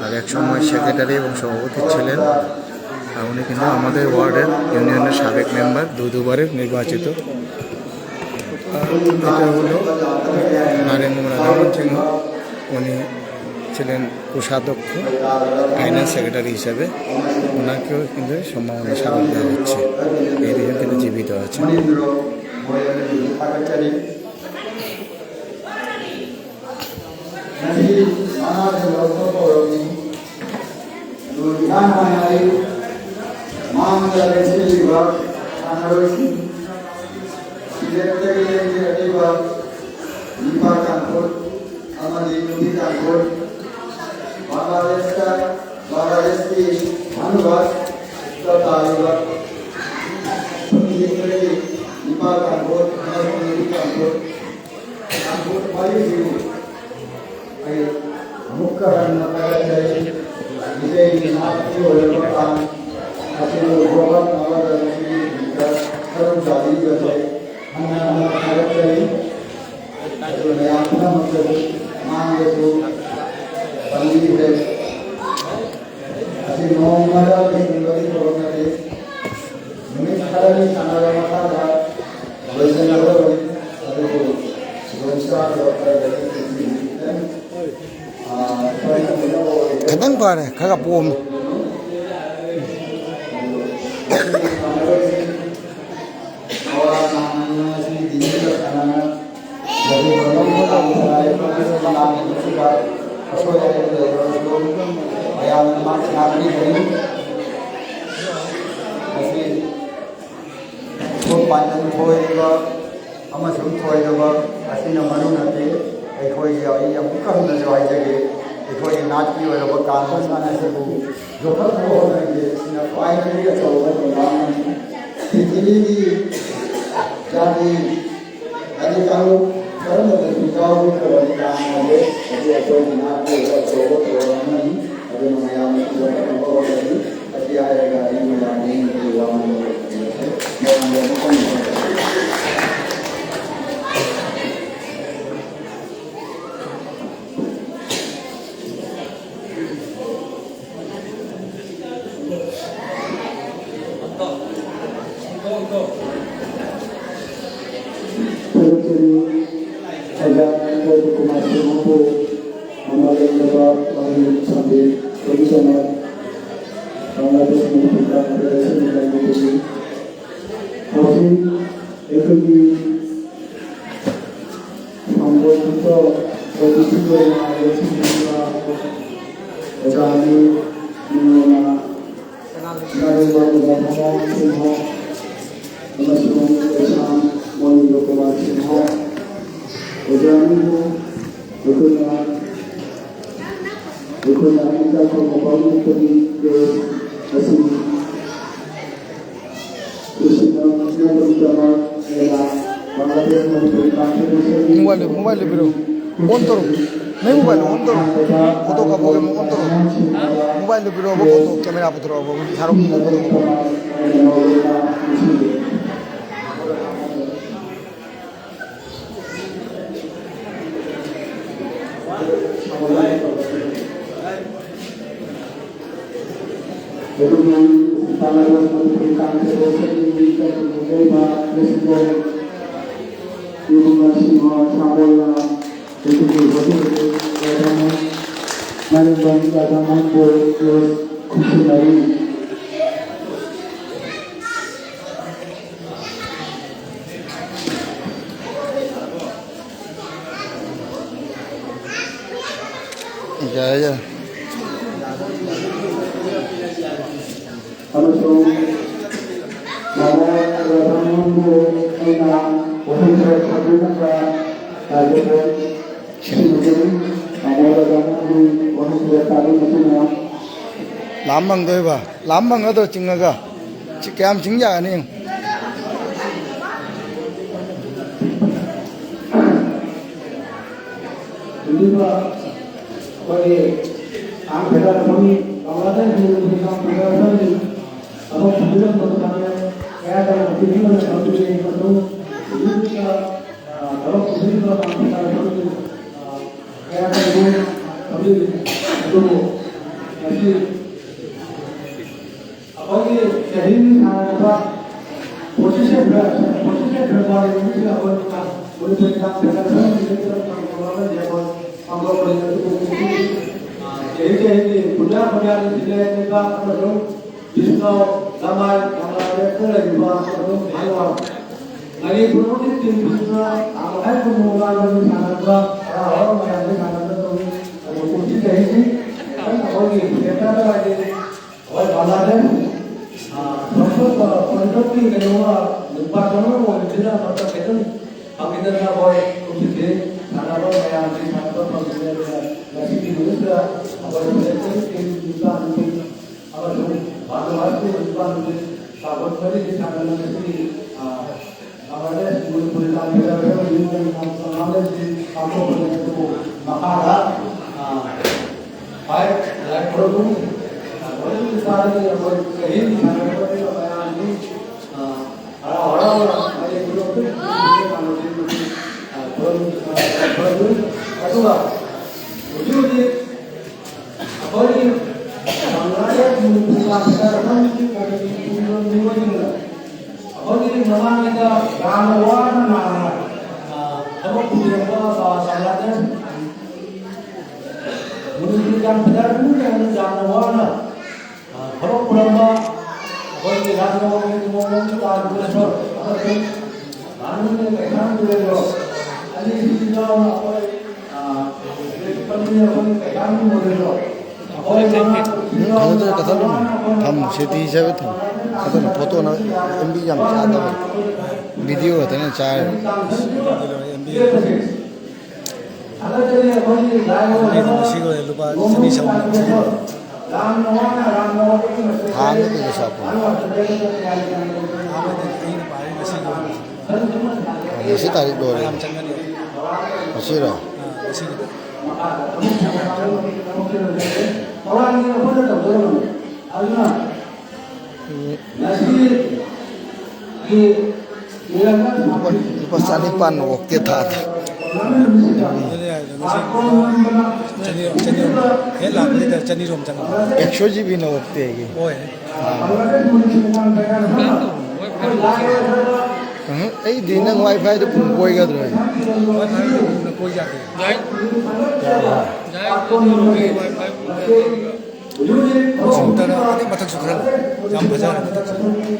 আর এক সময় সেক্রেটারি এবং সভাপতি ছিলেন। আর উনি কিন্তু আমাদের ওয়ার্ডের, ইউনিয়নের সাবেক মেম্বার, দু দুবারের নির্বাচিত। আর এটা হলো নারায়ণ রাধামোহন সিংহ, উনি ছিলেন কোষাধ্যক্ষ, ফাইন্যান্স সেক্রেটারি হিসাবে। ওনাকেও কিন্তু সম্মাননা স্মারক দেওয়া হচ্ছে। এই দুজন কিন্তু জীবিত আছেন। বাংলাদেশকে ধন্যবাদ তথা नेपाल कांगोर, नेपाल कांगोर, कांगोर वाली जीव। मुख्य हन विजय नाथ की ओर का असिल गोबर नवर की कर्मचारी बचे। हमें हमें भारत करी जो मैं अपना मतलब मांग तो बनी है। असिल मोहम्मद असिल बड़ी भवन में ꯈꯤꯇꯪ ꯐꯔꯦ, ꯈꯔ ꯈꯔ ꯄꯣꯝꯃꯤ꯫ ꯄꯥꯡꯒꯜ ꯊꯣꯏꯔꯕ ꯑꯃꯁꯨꯡ ꯊꯣꯏꯔꯕ ꯑꯁꯤꯅ ꯃꯔꯨ ꯅꯠꯇꯦ꯫ ꯑꯩꯈꯣꯏꯒꯤ, ꯑꯩ ꯑꯃꯨꯛꯀ ꯍꯟꯅꯁꯨ ꯍꯥꯏꯖꯒꯦ, ꯑꯩꯈꯣꯏꯒꯤ ꯅꯥꯠꯀꯤ ꯑꯣꯏꯔꯕ ꯀꯥꯡ ꯃꯁꯥꯟꯅ ꯑꯁꯤꯕꯨ ꯌꯣꯛꯈꯠꯅꯕ ꯍꯣꯠꯅꯔꯤꯕ ꯑꯁꯤꯅ ꯈ꯭ꯋꯥꯏꯗꯒꯤ ꯑꯆꯧꯕ ꯊꯧꯗꯥꯡ ꯑꯃꯅꯤ꯫ ꯄ꯭ꯔꯤꯊꯤꯕꯤꯒꯤ ꯖꯥꯇꯤ ꯍꯥꯏꯗꯤ ꯀꯥꯡꯂꯨꯞ ꯀꯔꯝꯕꯗꯁꯨ ꯌꯥꯎꯈ꯭ꯔꯕꯗꯤ ꯀꯥꯡ ꯑꯁꯦ ꯍꯧꯖꯤꯛ ꯑꯩꯈꯣꯏꯒꯤ ꯅꯥꯠꯀꯤ ꯑꯣꯏꯕ ꯑꯆꯧꯕ ꯊꯧꯔꯝ ꯑꯃꯅꯤ꯫ ꯑꯗꯨꯅ ꯃꯌꯥꯝꯅꯁꯨ ꯌꯣꯛꯈꯠꯅꯕ ꯍꯣꯠꯅꯔꯤ꯫ ꯑꯁꯤ ꯍꯥꯏꯔꯒ ꯑꯩ ꯃꯌꯥꯝꯗ ꯋꯥ ꯉꯥꯡꯕ ꯂꯣꯏꯁꯤꯟꯖꯔꯒꯦ꯫ ꯃꯌꯥꯝꯗ ꯑꯃꯨꯛꯇꯪ ꯊꯥꯒꯠꯆꯔꯤ꯫ ꯑꯣꯖꯥ ꯄ꯭ꯔꯦꯝ ꯀꯨꯃꯥꯔ ꯁꯤꯡꯍꯕꯨ ꯃꯃꯥ ꯂꯩꯔꯕ ꯋꯥꯍꯩ ꯁꯝꯕꯤꯕꯒꯤꯗꯃꯛ ꯕꯪꯒ꯭ꯂꯥꯗꯦꯁ ꯃꯅꯤꯄꯨꯔ ꯀꯥꯡꯂꯨꯞ ꯑꯁꯤꯅ ꯂꯩꯉꯥꯛꯄꯅꯤ꯫ ꯍꯧꯖꯤꯛ ꯑꯩꯈꯣꯏꯒꯤ ꯊꯧꯔꯝ ꯑꯗꯨꯗ ꯑꯣꯏꯅ ꯂꯣꯏꯁꯤꯟꯕꯤꯕ ꯑꯣꯖꯥ ꯑꯅꯤ ꯅꯤꯉꯣꯜꯅ ꯅꯥꯔꯦꯝꯕ ꯑꯣꯖꯥ ꯊꯧꯕꯥꯜ ꯁꯤꯡꯍ ꯑꯃꯁꯨꯡ ꯀꯩꯁꯥꯝ ꯃꯣꯅꯤꯟꯗ꯭ꯔꯣ ꯀꯨꯃꯥꯔ ꯁꯤꯡꯍ ꯑꯣꯖꯥ ꯑꯅꯤꯕꯨ ꯑꯩꯈꯣꯏꯅ ꯑꯩꯈꯣꯏꯅ ꯏꯀꯥꯏ ꯈꯨꯝꯅꯕ ꯎꯠꯄꯒꯤ ꯗ꯭ꯔꯦꯁ ꯑꯁꯤ ꯃꯣꯕꯥꯏꯜꯗꯨ, ꯃꯣꯕꯥꯏꯜꯗꯨ ꯄꯤꯔꯛꯎ꯫ ꯑꯣꯟ ꯇꯧꯔꯣ꯫ ꯅꯪ ꯃꯣꯕꯥꯏꯜꯗꯣ ꯑꯣꯟ ꯇꯧꯔꯣ꯫ ꯐꯣꯇꯣ ꯀꯥꯞꯄꯛꯑꯣ, ꯑꯃꯨꯛ ꯑꯣꯟ ꯇꯧꯔꯣ꯫ ꯃꯣꯕꯥꯏꯜꯗꯣ ꯄꯤꯔꯛꯑꯣꯕ, ꯐꯣꯇꯣ, ꯀꯦꯃꯦꯔꯥ ꯄꯨꯊꯣꯔꯛꯑꯣꯕ, ꯊꯥꯔꯛꯑꯣ, ꯐꯣꯇꯣ ꯀꯥꯞꯄꯛꯑꯣ꯫ ꯑꯗꯨꯒ ꯏꯝꯐꯥꯜ ꯋꯦꯁ ꯃꯅꯤꯄꯨꯔꯤ ꯀꯥꯡ ꯐꯦꯗꯦꯔꯦꯁꯟꯒꯤ ꯃꯤꯡꯗ ꯂꯩꯕ ꯄ꯭ꯔꯦꯁꯤꯗꯦꯟꯠ ꯏꯕꯨꯡꯉꯣ ꯁꯤꯡꯍ ꯁꯥꯃꯣꯜꯅ ꯑꯗꯨꯒꯤ ꯍꯧꯖꯤꯛ ꯍꯧꯖꯤꯛ ꯅꯥꯔꯦꯝꯕꯝ ꯔꯥꯙꯥꯃꯣꯍꯟꯕꯨ ꯀꯦꯁ ꯈꯨꯠꯁꯤꯟꯅꯔꯤ꯫ ꯌꯥꯏ, ꯌꯥꯏ꯫ ꯑꯃꯁꯨꯡ ꯃꯃꯣꯟ ꯔꯣꯖꯥꯃꯣꯟꯕꯨ ꯑꯩꯅ ꯋꯥꯍꯩ ꯈꯔ ꯊꯝꯖꯤꯜꯂꯒ ꯇꯥꯖꯒꯦ꯫ ꯁꯤꯟꯕꯤꯒꯅꯤ꯫ ꯃꯃꯣꯟ ꯔꯣꯖꯥꯃꯣꯟꯒꯤ ꯋꯥꯍꯩ ꯈꯔ ꯇꯥꯕꯤꯕꯁꯤꯅ ꯂꯥꯝ ꯃꯪꯗꯣꯏꯕ꯫ ꯂꯥꯝ ꯃꯪꯒꯗ꯭ꯔꯣ ꯆꯤꯡꯉꯒ? ꯁꯤ ꯀꯌꯥꯝ ꯆꯤꯡ ꯌꯥꯒꯅꯤ? ꯍꯧꯖꯤꯛ ꯑꯩꯈꯣꯏꯒꯤ ꯀꯥꯡ ꯐꯦꯗꯔꯦꯁꯟ, ꯕꯪꯒ꯭ꯂꯥꯗꯦꯁ ꯃꯅꯤꯄꯨꯔꯒꯤ ꯀꯥꯡ ꯐꯦꯗꯔꯦꯁꯟ ꯑꯗꯨꯝ ꯁꯟꯗꯣꯛ ꯁꯟꯗꯣꯛ ꯊꯝꯃꯦ꯫ ꯀꯌꯥ ꯀꯌꯥ ꯄꯤꯕꯤꯕꯅ ꯈꯪꯗꯦ꯫ ꯑꯗꯨꯝ ꯍꯧꯖꯤꯛ ꯍꯧꯖꯤꯛ, ꯑ, ꯊꯕꯛ ꯁꯨꯕꯤꯔꯤꯕ ꯀꯥꯡ ꯐꯦꯗꯔꯦꯁꯟꯒꯤ, ꯑ, ꯀꯌꯥ ꯀꯌꯥ ꯈꯪꯗꯦ꯫ ꯑꯗꯨꯕꯨ ꯉꯁꯤ ꯑꯩꯈꯣꯏꯒꯤ ꯆꯍꯤ ꯁꯥꯡꯂꯕ ꯄꯣꯆꯤꯁ ꯑꯦꯄ꯭ꯔꯤꯜ, ꯄꯣꯆꯤꯁ ꯑꯦꯄ꯭ꯔꯤꯜ ꯐꯥꯎꯕ ꯅꯨꯃꯤꯠꯁꯤꯗ ꯑꯩꯈꯣꯏ ꯃꯅꯤꯄꯨꯔꯤ ꯀꯥꯡ ꯐꯦꯗꯔꯦꯁꯟ ꯅꯨꯃꯤꯠꯁꯤꯗ ꯄꯥꯡꯊꯣꯛꯂꯒꯗꯤ ꯑꯩꯈꯣꯏ ꯄꯥꯡꯊꯣꯛꯄꯅꯤ꯫ ꯑꯗꯨꯕꯨ ꯆꯍꯤ ꯆꯍꯤꯒꯤ ꯄꯨꯖꯥ ꯄꯨꯖꯥꯒꯤ ꯁꯤꯜꯂꯦ ꯂꯩꯕꯥꯛ ꯑꯃꯁꯨꯡ ꯏꯆꯤꯜ ꯏꯅꯥꯎ ꯂꯃꯥꯏ ꯂꯝꯂꯥꯏꯗ ꯂꯩꯔꯤꯕ ꯑꯗꯨꯝ ꯍꯥꯏꯋꯥ ꯃꯅꯤꯄꯨꯔꯒꯤ ꯇꯤꯝꯁꯤꯡꯅ ꯊꯥ ꯃꯈꯥꯏ ꯀꯨꯟ ꯃꯃꯥꯡꯗꯒꯤ ꯁꯥꯟꯅꯕ ꯍꯔꯥꯎ ꯍꯔꯥꯎ ꯃꯌꯥꯝꯁꯦ ꯁꯥꯟꯅꯕ ꯇꯧꯏ꯫ ꯑꯗꯨꯕꯨ ꯀꯨꯝꯁꯤ ꯆꯍꯤꯁꯤ ꯈꯤꯇꯪ ꯑꯩꯈꯣꯏꯒꯤ ꯊꯤꯌꯦꯇꯔꯗ ꯍꯥꯏꯗꯤ ꯍꯣꯏ, ꯃꯥꯟꯅꯗꯦ꯫ ꯑꯥ, ꯄꯣꯠꯊꯣꯛ, ꯄꯣꯠꯊꯣꯛꯀꯤ ꯀꯩꯅꯣꯃ ꯅꯨꯄꯥ ꯆꯪꯕ ꯑꯣꯏꯕꯁꯤꯅ ꯃꯇꯝ ꯈꯤꯇꯪ ꯐꯪꯈꯤꯗꯅ ꯍꯣꯏ, ꯀꯨꯝꯁꯤꯗꯤ ꯁꯥꯟꯅꯕ ꯃꯌꯥꯝꯒꯤ ꯁꯥꯟꯅꯕ ꯐꯪꯈꯤꯗꯦ꯫ ꯑꯗꯨꯅ ꯉꯁꯤꯒꯤ ꯅꯨꯃꯤꯠꯁꯤꯗ ꯑꯩꯈꯣꯏ ꯄ꯭ꯂꯦꯌꯔꯁꯤꯡ ꯅꯨꯄꯥ ꯅꯨꯄꯤ ꯑꯃꯁꯨꯡ ꯃꯥꯅ ꯃꯥꯒꯤ ꯅꯨꯄꯥ ꯅꯨꯄꯤ ꯁꯥꯒꯣꯟ ꯃꯔꯤꯁꯤ ꯁꯥꯟꯅꯕ ꯉꯁꯤꯒꯤ, ꯑꯥ, ꯑꯋꯥꯔꯅꯦꯁ ꯃꯅꯤꯄꯨꯔꯤ ꯂꯥꯟꯃꯤꯗ ꯐꯦꯃꯤꯂꯤ ꯌꯨꯅꯤꯌꯟ ꯀꯥꯎꯟꯁꯤꯜ ꯂꯥꯟꯃꯤꯁꯤ ꯄꯥꯡꯊꯣꯛꯄꯅꯤ꯫ ꯑꯗꯨꯕꯨ ꯃꯈꯥꯗ, ꯑꯥ, ꯍꯣꯏ, ꯂꯥꯏ ꯈꯨꯔꯨꯝ, ꯑꯥ, ꯂꯣꯏꯅ ꯆꯥꯔꯒ ꯑꯩꯈꯣꯏ ꯆꯍꯤ ꯑꯃꯒꯤ ꯁꯥꯟꯅꯔꯛꯄꯅꯤꯅ ꯃꯌꯥꯝꯁꯤ, ꯑꯥ, ꯍꯔꯥꯎ ꯍꯔꯥꯎꯅ ꯃꯌꯥꯝ ꯄꯨꯂꯞ ꯄꯨꯟꯅ ꯁꯥꯟꯅꯕꯁꯤ, ꯑꯥ, ꯈꯨꯔꯨꯝ-, ꯑꯥ, ꯈꯨꯔꯨꯝꯖꯔꯤ꯫ ꯑꯗꯨꯒ ꯍꯧꯖꯤꯛ ꯍꯧꯖꯤꯛ ꯑꯩꯈꯣꯏꯒꯤ ꯕꯪꯒ꯭ꯂꯥꯗꯦꯁ ꯃꯅꯤꯄꯨꯔ ꯂꯥꯟ ꯈꯔ ꯈꯪꯕꯒꯤ ꯀꯔꯤꯒꯤ ꯈꯨꯡꯒꯪ ꯃꯤꯑꯣꯏꯁꯤꯡꯅ ꯑꯩꯈꯣꯏꯒꯤ ꯃꯃꯥꯡꯉꯩꯗ ꯌꯥꯝꯅ ꯋꯥꯅ ꯅꯥꯅ, ꯑ, ꯊꯕꯛ ꯊꯤꯔꯛꯄ, ꯑ, ꯕꯪꯒ꯭ꯂꯥꯗꯦꯁ ꯃꯅꯤꯄꯨꯔ ꯂꯥꯟ ꯈꯔ ꯈꯪꯕꯒꯤ ꯌꯥꯝꯅ ꯋꯥꯅ, ꯑ, ꯊꯕꯛ ꯄꯨꯔꯝꯕ ꯑꯩꯈꯣꯏꯒꯤ ꯔꯥꯖ ꯃꯣꯍꯟ ꯂꯥꯜ ꯀꯨꯂꯦꯁꯣꯔ ꯑꯃꯁꯨꯡ ꯃꯥꯅꯅꯤꯌ ꯀꯩꯁꯥꯝ ꯀꯨꯂꯦꯁꯣꯔ ꯑꯅꯤꯁꯤ ꯌꯥꯎꯅ ꯑꯩꯈꯣꯏ ꯎꯝ, ꯐꯖꯅ ꯀꯊꯠꯂꯨꯅꯨ꯫ ꯊꯝꯃꯨ, ꯁꯦꯇꯤ ꯍꯤꯁꯥꯕꯦ ꯊꯝꯃꯨ꯫ ꯑꯗꯨꯅ ꯐꯣꯇꯣꯅ ꯑꯦꯝ ꯕꯤ ꯌꯥꯝ ꯆꯥꯗꯕꯅꯤ, ꯚꯤꯗꯤꯑꯣ ꯈꯛꯇꯅ ꯆꯥꯔꯦ꯫ ꯑꯗꯨꯗꯤ ꯂꯣꯏꯔꯦ, ꯑꯦꯝ ꯕꯤ꯫ ꯑꯗꯨꯗꯤ ꯉꯁꯤ ꯂꯣꯏꯔꯦ, ꯂꯨꯄꯥ ꯆꯅꯤ ꯆꯍꯨꯝ꯫ ꯊꯥ ꯑꯃꯗ ꯀꯩꯀꯩ ꯁꯥꯞꯄꯅꯣ? ꯊꯥ ꯑꯃꯗ ꯑꯩꯅ ꯄꯥꯔꯤ ꯉꯁꯤ ꯂꯣꯏꯔꯦ꯫ ꯉꯁꯤ ꯇꯥꯔꯤꯛ ꯂꯣꯏꯔꯦ꯫ ꯌꯥꯝ ꯆꯪꯒꯅꯤ꯫ ꯉꯁꯤꯔꯣ? ꯑꯥ, ꯉꯁꯤꯒꯤꯗ꯫ ꯂꯨꯄꯥ, ꯂꯨꯄꯥ ꯆꯅꯤꯄꯥꯟ ꯑꯣꯛꯇꯦ ꯊꯥꯗ꯫ ꯑꯗꯨꯅꯦ ꯍꯥꯏꯗꯣ, ꯉꯁꯤ ꯆꯅꯤ, ꯆꯅꯤ, ꯍꯦꯛ ꯂꯥꯛꯄꯗꯩꯗ ꯆꯅꯤꯔꯣꯝ ꯆꯪꯉꯛꯄ꯫ ꯑꯦꯛꯁꯣ ꯖꯤ ꯕꯤꯅ ꯑꯣꯛꯇꯦ ꯑꯩꯒꯤ꯫ ꯍꯣꯏ꯫ ꯎꯝ, ꯑꯩꯗꯤ ꯅꯪ ꯋꯥꯏ ꯐꯥꯏꯗ ꯄꯨꯡ ꯀꯣꯏꯒꯗ꯭ꯔꯣ ꯑꯩ? ꯋꯥꯏ ꯐꯥꯏꯗ ꯄꯨꯡꯅ ꯀꯣꯏ ꯌꯥꯗꯦ꯫ ꯌꯥꯔꯕ? ꯁꯣꯝꯗꯅ ꯑꯗꯩ ꯃꯊꯛꯁꯨ ꯈꯔ ꯌꯥꯝ ꯐꯖꯔꯦ ꯃꯊꯛꯁꯦ꯫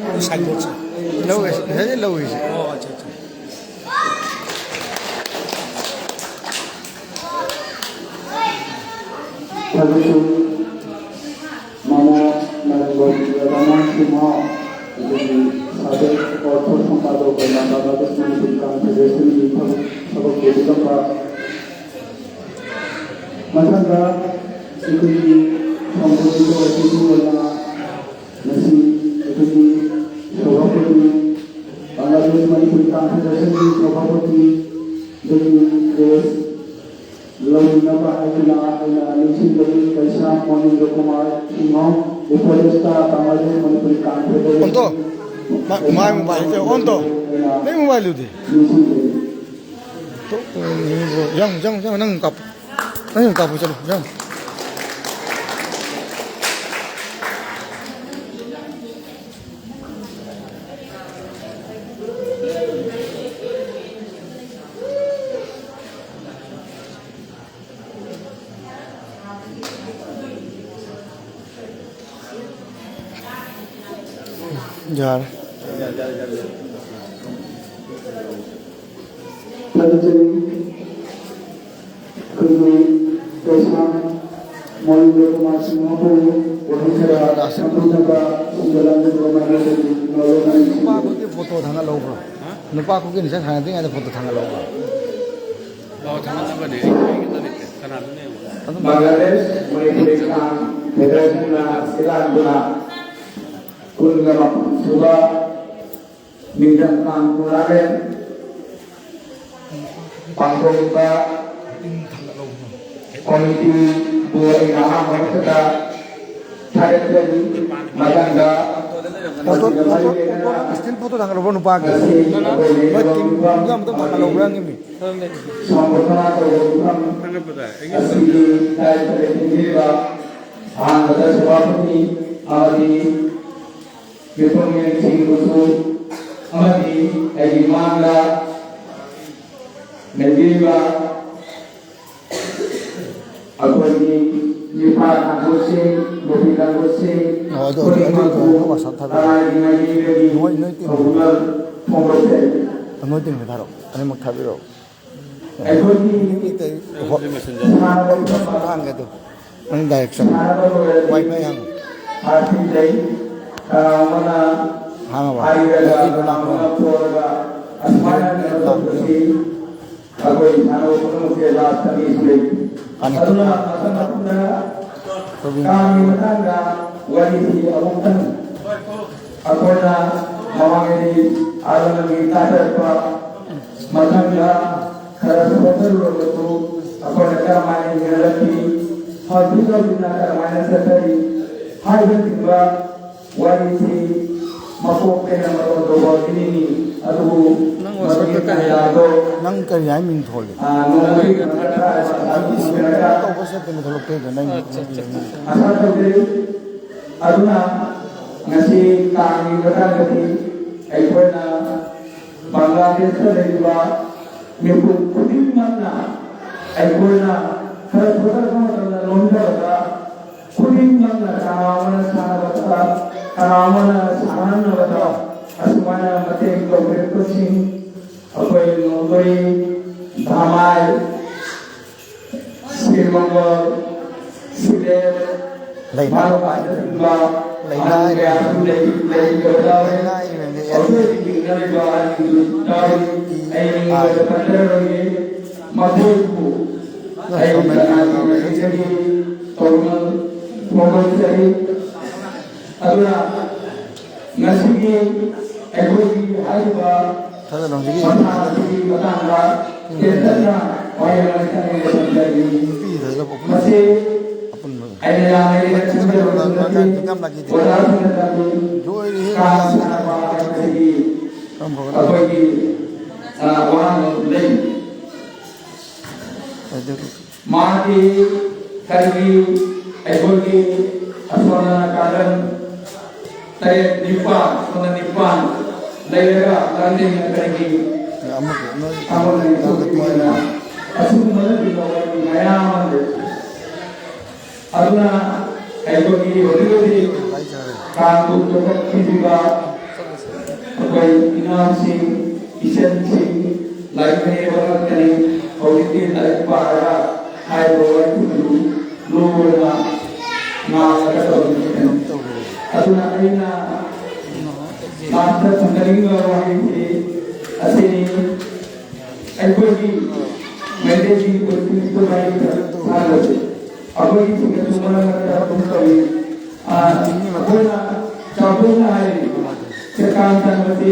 ꯑꯗꯨ ꯁꯥꯏꯟꯕꯣꯔꯗꯁꯦ꯫ ꯂꯧꯔꯤꯁꯦ, ꯉꯁꯥꯏꯗꯩ ꯂꯧꯔꯤꯁꯦ꯫ ꯑꯣ, ꯑꯠꯆꯥ, ꯑꯠꯆꯥ꯫ ꯃꯃꯣ ꯅꯔꯦꯟꯗ꯭ꯔ ꯔꯃꯟ ꯁꯤꯡꯍ, ꯑꯗꯒꯤ ꯁꯥꯕꯦꯛ ꯑꯔꯊ ꯁꯝꯄꯥꯗꯛ ꯑꯣꯏꯅ ꯕꯪꯒ꯭ꯂꯥꯗꯦꯁ ꯃꯅꯤꯄꯨꯔꯤ ꯀꯟꯐꯦꯗꯔꯦꯁꯟꯒꯤ ꯊꯕꯛ, ꯊꯕꯛ ꯇꯧꯕꯤꯔꯝꯕ, ꯃꯊꯪꯗ ꯑꯩꯈꯣꯏꯒꯤ ꯐꯥꯎꯟꯗꯔ ꯑꯣꯏꯅ ꯉꯁꯤ ꯑꯩꯈꯣꯏꯒꯤ ꯁꯚꯥꯄꯇꯤ, ꯕꯪꯒ꯭ꯂꯥꯗꯦꯁ ꯃꯅꯤꯄꯨꯔꯤ ꯀꯟꯐꯦꯗꯔꯦꯁꯟꯒꯤ ꯁꯚꯥꯄꯇꯤ, ꯑꯗꯒꯤ ꯄ꯭ꯔꯦꯁ ꯂꯧꯅꯅꯕ ꯍꯥꯏꯗꯨꯅ ꯑꯩꯅ ꯅꯤꯡꯁꯤꯡꯖꯔꯤ, ꯀꯩꯁꯥꯝ ꯃꯣꯅꯤꯟꯗ꯭ꯔ ꯀꯨꯃꯥꯔ ꯁꯤꯡꯍ, ꯎꯄꯗꯦꯁꯇꯥ, ꯕꯪꯒ꯭ꯂꯥꯗꯦꯁ ꯃꯅꯤꯄꯨꯔꯤ ꯀꯟꯐꯦꯗꯔꯦꯁꯟ ꯑꯣꯟ ꯇꯧ꯫ ꯃꯥ-, ꯃꯥꯏ ꯃꯣꯕꯥꯏꯜꯁꯦ ꯑꯣꯟ ꯇꯧ꯫ ꯅꯪ ꯃꯣꯕꯥꯏꯜꯗꯨꯗꯤ? ꯅꯤꯡꯁꯤꯡꯖꯔꯤ꯫ ꯇꯣꯛ-, ꯌꯥꯝ, ꯌꯥꯝ, ꯌꯥꯝ, ꯅꯪ ꯀꯥꯞꯄꯨ꯫ ꯅꯪ ꯀꯥꯞꯄꯨ ꯆꯠꯂꯨ, ꯌꯥꯝ꯫ ꯌꯥꯔꯦ꯫ ꯊꯥꯒꯠꯆꯔꯤ꯫ ꯑꯩꯈꯣꯏꯒꯤ ꯀꯩꯁꯥꯝ ꯃꯣꯏ ꯂꯣꯀꯣꯃꯥꯁꯤꯡ ꯃꯄꯨ ꯋꯥꯍꯪ ꯈꯔ ꯈꯪꯕꯤꯅꯕ ꯈꯨꯝꯒꯠꯂꯝꯒꯗꯕ ꯃꯥꯏꯀꯩꯗꯒꯤ ꯅꯣꯂꯣꯝ ꯅꯨꯄꯥ ꯑꯩꯈꯣꯏꯒꯤ ꯐꯣꯇꯣ ꯊꯥꯡꯒꯠꯍꯧꯕ꯭ꯔꯣ? ꯅꯨꯄꯥ ꯑꯩꯈꯣꯏꯒꯤ ꯅꯤꯁꯥ ꯁꯥꯟꯅꯗ꯭ꯔꯤꯉꯩꯗ ꯐꯣꯇꯣ ꯊꯥꯡꯒꯠꯍꯧꯕ꯭ꯔꯣ? ꯕꯥꯎ ꯊꯥꯡꯒꯠꯅꯕꯅꯦ, ꯑꯩ, ꯑꯩꯒꯤꯗ ꯂꯩꯇꯦ꯫ ꯀꯅꯥꯗꯅꯣ ꯌꯦꯡꯉꯣ꯫ ꯑꯗꯨꯝ ꯕꯪꯒ꯭ꯂꯥꯗꯦꯁ ꯃꯅꯤꯄꯨꯔꯤ ꯀꯥꯡ ꯐꯦꯗꯔꯦꯁꯟꯅ ꯁꯤꯜꯂꯥꯡꯗꯨꯅ ꯀꯨꯟꯒ ꯃꯥꯄꯟ ꯁꯨꯕ ꯅꯤꯡꯊꯝ ꯀꯥꯡ ꯇꯣꯔꯅꯥꯃꯦꯟ ꯄꯥꯡꯊꯣꯛꯄ ꯀꯣꯃꯤꯇꯤꯕꯨ ꯑꯩꯅ ꯑꯍꯥꯟꯕ ꯃꯛꯇꯗ ꯊꯥꯒꯠꯆꯔꯤ꯫ ꯃꯊꯪꯗ photo, photo, photo, still photo ꯊꯥꯡꯒꯠꯂꯕ꯭ꯔꯣ ꯅꯨꯄꯥꯒꯤ? ꯉꯁꯤ ꯑꯩꯈꯣꯏ ꯃꯣꯏ ꯇꯤꯝ ꯂꯩꯔꯤꯕ ꯄꯨꯝꯅꯃꯛꯇ ꯃꯐꯝ ꯊꯥꯡꯒꯠꯍꯧꯕ꯭ꯔꯥ ꯌꯦꯡꯉꯤ꯫ ꯁꯝꯕꯔꯙꯅꯥ ꯇꯧꯕ ꯃꯐꯝ ꯑꯁꯤꯒꯤ ꯗꯥꯏꯇ ꯂꯩꯕꯤꯔꯤꯕ ꯑꯍꯥꯟꯕꯗ ꯁꯚꯥꯄꯇꯤ ꯑꯃꯗꯤ ꯃꯤꯐꯝ ꯃꯤꯁꯤꯡꯕꯨꯁꯨ ꯑꯃꯗꯤ ꯑꯩꯒꯤ ꯃꯥꯡꯗ ꯂꯩꯕꯤꯔꯤꯕ ꯑꯩꯈꯣꯏꯒꯤ ꯅꯨꯄꯥ ꯀꯥꯡꯕꯨꯁꯤꯡ, ꯅꯨꯄꯤ ꯀꯥꯡꯕꯨꯁꯤꯡ ꯑꯣ, ꯑꯗꯨ, ꯑꯗꯨ, ꯑꯗꯨ, ꯑꯗꯨ, ꯈꯨꯗꯤꯡꯃꯛꯄꯨ ꯑꯗꯨ WhatsApp ꯊꯥꯕꯤꯔꯛꯑꯣ꯫ ꯂꯅꯥꯏꯒꯤ ꯃꯥꯏꯀꯩꯗꯒꯤ ꯅꯣꯏ, ꯅꯣꯏ ꯇꯤꯝ꯫ ꯊꯧꯒꯜ ꯐꯣꯡꯗꯣꯛꯆꯔꯤ꯫ ꯅꯣꯏ ꯇꯤꯝꯗ ꯊꯥꯔꯛꯑꯣ꯫ ꯑꯅꯤꯃꯛ ꯊꯥꯕꯤꯔꯛꯑꯣ꯫ ꯑꯩꯈꯣꯏꯒꯤ ꯃꯤꯇꯩ ꯍꯣ-, ꯁꯥꯟꯅꯕ ꯍꯣꯁꯄꯤꯇꯥꯜ ꯍꯥꯡꯒꯦ ꯑꯗꯨ꯫ ꯅꯪ ꯗꯥꯏꯔꯦꯛ ꯆꯪꯉꯣ꯫ ꯁꯥꯟꯅꯕ ꯂꯣꯏꯔꯗꯤ ꯋꯥꯏ ꯐꯥꯏ ꯍꯥꯡꯉꯣ꯫ ꯄꯥꯔꯇꯤ ꯂꯩ꯫ ꯀꯅꯥ ꯑꯃꯅ ꯍꯥꯡꯉꯕ? ꯍꯥꯏꯔꯒ, ꯑꯩ ꯂꯣꯏ ꯂꯥꯛꯄ꯭ꯔꯣ? ꯀꯅꯥ ꯑꯃꯅ ꯐꯣꯟꯒ ꯑꯁꯨꯃꯥꯏꯅ ꯑꯩ ꯀꯩꯅꯣ ꯂꯥꯛꯄ꯭ꯔꯣ? ꯇꯧꯕꯁꯤ ꯑꯩꯈꯣꯏ ꯁꯥꯟꯅꯕ ꯄꯨꯝꯅꯃꯛꯁꯦ ꯂꯥꯁꯇ ꯃꯤꯁꯨ ꯂꯩ꯫ ꯀꯥꯟꯅꯗꯦ꯫ ꯑꯗꯨꯅ ꯃꯊꯪ ꯃꯊꯪꯗ ꯄ꯭ꯔꯕꯤꯟ꯫ ꯀꯥꯡꯒꯤ ꯃꯇꯥꯡꯗ ꯋꯥꯔꯤꯁꯤ ꯑꯃꯨꯛꯇꯪ ꯑꯩꯈꯣꯏꯅ ꯃꯃꯥꯡꯒꯤ ꯑꯥꯔꯣꯟꯒꯤ ꯇꯥꯊꯔꯛꯄ ꯃꯇꯝꯗ ꯈꯔ ꯁꯣꯟꯊꯔꯨꯔꯕꯁꯨ ꯑꯩꯈꯣꯏꯅ ꯀꯔꯝꯍꯥꯏꯅ ꯍꯤꯡꯒꯠꯂꯛꯈꯤ, ꯍꯧꯖꯤꯛ ꯍꯧꯖꯤꯛꯅ ꯀꯔꯝꯍꯥꯏꯅ ꯆꯠꯊꯔꯤ ꯍꯥꯏꯕꯅꯆꯤꯡꯕ ꯋꯥꯔꯤꯁꯤ ꯃꯀꯣꯛꯇꯩꯅ ꯃꯇꯣꯟ ꯇꯧꯕ ꯑꯣꯏꯗꯣꯏꯅꯤ꯫ ꯑꯗꯨꯕꯨ ꯅꯪ WhatsApp-ꯇ ꯃꯗꯨꯒꯤ ꯀꯔꯤ ꯇꯥꯟꯖꯥ ꯍꯥꯏ? ꯑꯗꯣ, ꯅꯪ ꯀꯔꯤ ꯍꯥꯏ ꯃꯤꯡ ꯊꯣꯜꯂꯤ? ꯑꯥ, ꯅꯣꯡꯃꯒꯤ ꯅꯪ ꯈꯔ ꯈꯔ ꯑꯩꯗꯤ ꯁꯤ ꯈꯔ ꯇꯧꯕ ꯆꯠꯇꯅ ꯊꯣꯛꯂꯛꯇꯣꯏꯗꯣ ꯅꯪ꯫ ꯑꯠꯆꯥ, ꯑꯠꯆꯥ, ꯑꯠꯆꯥ꯫ ꯑꯁꯥ ꯇꯧꯖꯩ꯫ ꯑꯗꯨꯅ ꯉꯁꯤ ꯀꯥꯡꯒꯤ ꯃꯇꯥꯡꯗꯗꯤ ꯑꯩꯈꯣꯏꯅ ꯕꯪꯒ꯭ꯂꯥꯗꯦꯁꯇ ꯂꯩꯔꯤꯕ ꯃꯤꯄꯨꯝ ꯈꯨꯗꯤꯡꯃꯛꯅ ꯑꯩꯈꯣꯏꯅ ꯈꯔ ꯁꯣꯊꯔꯛꯄ ꯃꯇꯝꯗ ꯅꯣꯝꯊꯕꯗ ꯈꯨꯗꯤꯡꯃꯛꯅ ꯀꯅꯥ ꯑꯃꯅ ꯁꯥꯟꯅꯕꯗ, ꯀꯅꯥ ꯑꯃꯅ ꯁꯥꯟꯅꯍꯟꯅꯕꯗ ꯑꯁꯨꯃꯥꯏꯅ ꯃꯇꯦꯡ ꯇꯧꯕꯤꯔꯛꯄꯁꯤꯡ ꯑꯩꯈꯣꯏ ꯅꯣꯡꯕꯔꯤ, ꯙꯃꯥꯏ, ꯁꯤꯔꯃꯪꯒꯣꯜ, ꯁꯤꯔ ꯂꯩꯅꯥ ꯂꯩꯅꯥ ꯂꯩꯅꯥ ꯂꯩꯅꯥ ꯏꯔꯦꯟꯗꯤ ꯑꯦꯜ ꯏ ꯑꯥꯏ꯫ ꯃꯈꯣꯏꯕꯨ ꯑꯩ ꯀꯅꯥꯒꯤ ꯃꯥꯏꯀꯩꯗꯒꯤ ꯇꯧꯔꯨꯅ ꯐꯣꯡꯗꯣꯛꯆꯔꯤ꯫ ꯑꯗꯨꯅ ꯉꯁꯤꯒꯤ ꯑꯩꯈꯣꯏꯒꯤ ꯍꯥꯏꯔꯤꯕ ꯊꯥꯖꯤꯜꯂꯣ ꯍꯧꯖꯤꯛꯀꯤ ꯃꯁꯥꯟꯅ ꯑꯁꯤꯒꯤ ꯃꯇꯥꯡꯗ ꯇꯦꯟꯇꯛꯅ ꯋꯥꯍꯩ ꯑꯃ ꯊꯝꯖꯒꯦ꯫ ꯅꯨꯄꯤ ꯊꯥꯖꯤꯜꯂꯣ, ꯑꯄꯨꯟꯕ꯫ ꯃꯁꯤ ꯑꯄꯨꯟꯕ꯫ ꯑꯩꯅ ꯌꯥꯝꯅ ꯍꯦꯟꯅ ꯈꯪꯖꯕ ꯃꯇꯝꯗ ꯑꯣꯖꯥꯁꯤꯡꯅ ꯇꯝꯕꯤ ꯂꯣꯏꯔꯦꯍꯦ, ꯀꯥꯡ ꯁꯥꯟꯅꯕ ꯍꯥꯏꯕꯁꯤꯒꯤ ꯀꯔꯝꯕ ꯑꯣꯏꯅ? ꯑꯩꯈꯣꯏꯒꯤ, ꯑ, ꯋꯥꯍꯪ ꯂꯩ꯫ ꯑꯗꯨ ꯃꯥꯒꯤ ꯀꯔꯤꯒꯤ ꯑꯩꯈꯣꯏꯒꯤ ꯑꯁꯣꯝꯅ ꯀꯥꯔꯟ ꯇꯔꯦꯠ ꯅꯤꯄꯥꯜ, ꯁꯣꯝꯗ ꯅꯤꯄꯥꯜ ꯂꯩꯔꯒ ꯂꯥꯟꯖꯦꯟꯅ ꯀꯔꯤꯒꯤ ꯑꯃꯒ ꯅꯣꯏ ꯑꯃꯒ ꯅꯣꯏ ꯑꯁꯤꯒꯨꯝꯕꯅ ꯃꯌꯥꯝ ꯑꯃ ꯂꯩ꯫ ꯑꯗꯨꯅ ꯑꯩꯈꯣꯏꯒꯤ ꯍꯧꯖꯤꯛ ꯍꯧꯖꯤꯛ ꯀꯥꯡꯕꯨ ꯆꯥꯎꯈꯠꯄꯤꯔꯤꯕ ꯑꯩꯈꯣꯏ ꯏꯅꯥꯎꯁꯤꯡ, ꯏꯆꯟꯁꯤꯡ, ꯂꯥꯏꯔꯤꯛ ꯍꯩꯔꯕ ꯉꯥꯛꯇꯅꯤ꯫ ꯍꯧꯖꯤꯛꯇꯤ ꯂꯥꯏꯔꯤꯛ ꯄꯥꯔꯒ ꯍꯥꯏꯔꯤꯕ ꯋꯥꯔꯤꯁꯤꯡꯗꯨ ꯂꯣꯏꯅ ꯉꯥꯡꯂꯒ ꯇꯧꯔꯤꯕꯅꯤ꯫ ꯑꯗꯨꯅ ꯑꯩꯅ ꯂꯥꯁꯇ ꯊꯝꯖꯅꯤꯡꯕ ꯋꯥꯍꯩꯁꯤ ꯑꯁꯤꯅꯤ꯫ ꯑꯩꯈꯣꯏꯒꯤ ꯃꯩꯇꯩꯒꯤ ꯑꯣꯏꯊꯣꯛꯄ ꯋꯥꯔꯤ ꯈꯔ ꯁꯥꯟꯅꯁꯤ꯫ ꯑꯩꯈꯣꯏꯒꯤ ꯁꯤꯡꯒꯁꯨ ꯃꯔꯛ ꯃꯔꯛꯇ ꯑꯗꯨꯝ ꯇꯧꯏ꯫ ꯑ, ꯑꯩꯈꯣꯏꯅ ꯆꯥꯎꯊꯣꯛꯅ ꯍꯥꯏꯔꯤ, ꯆꯦꯀꯥꯟ ꯆꯟꯕꯁꯤ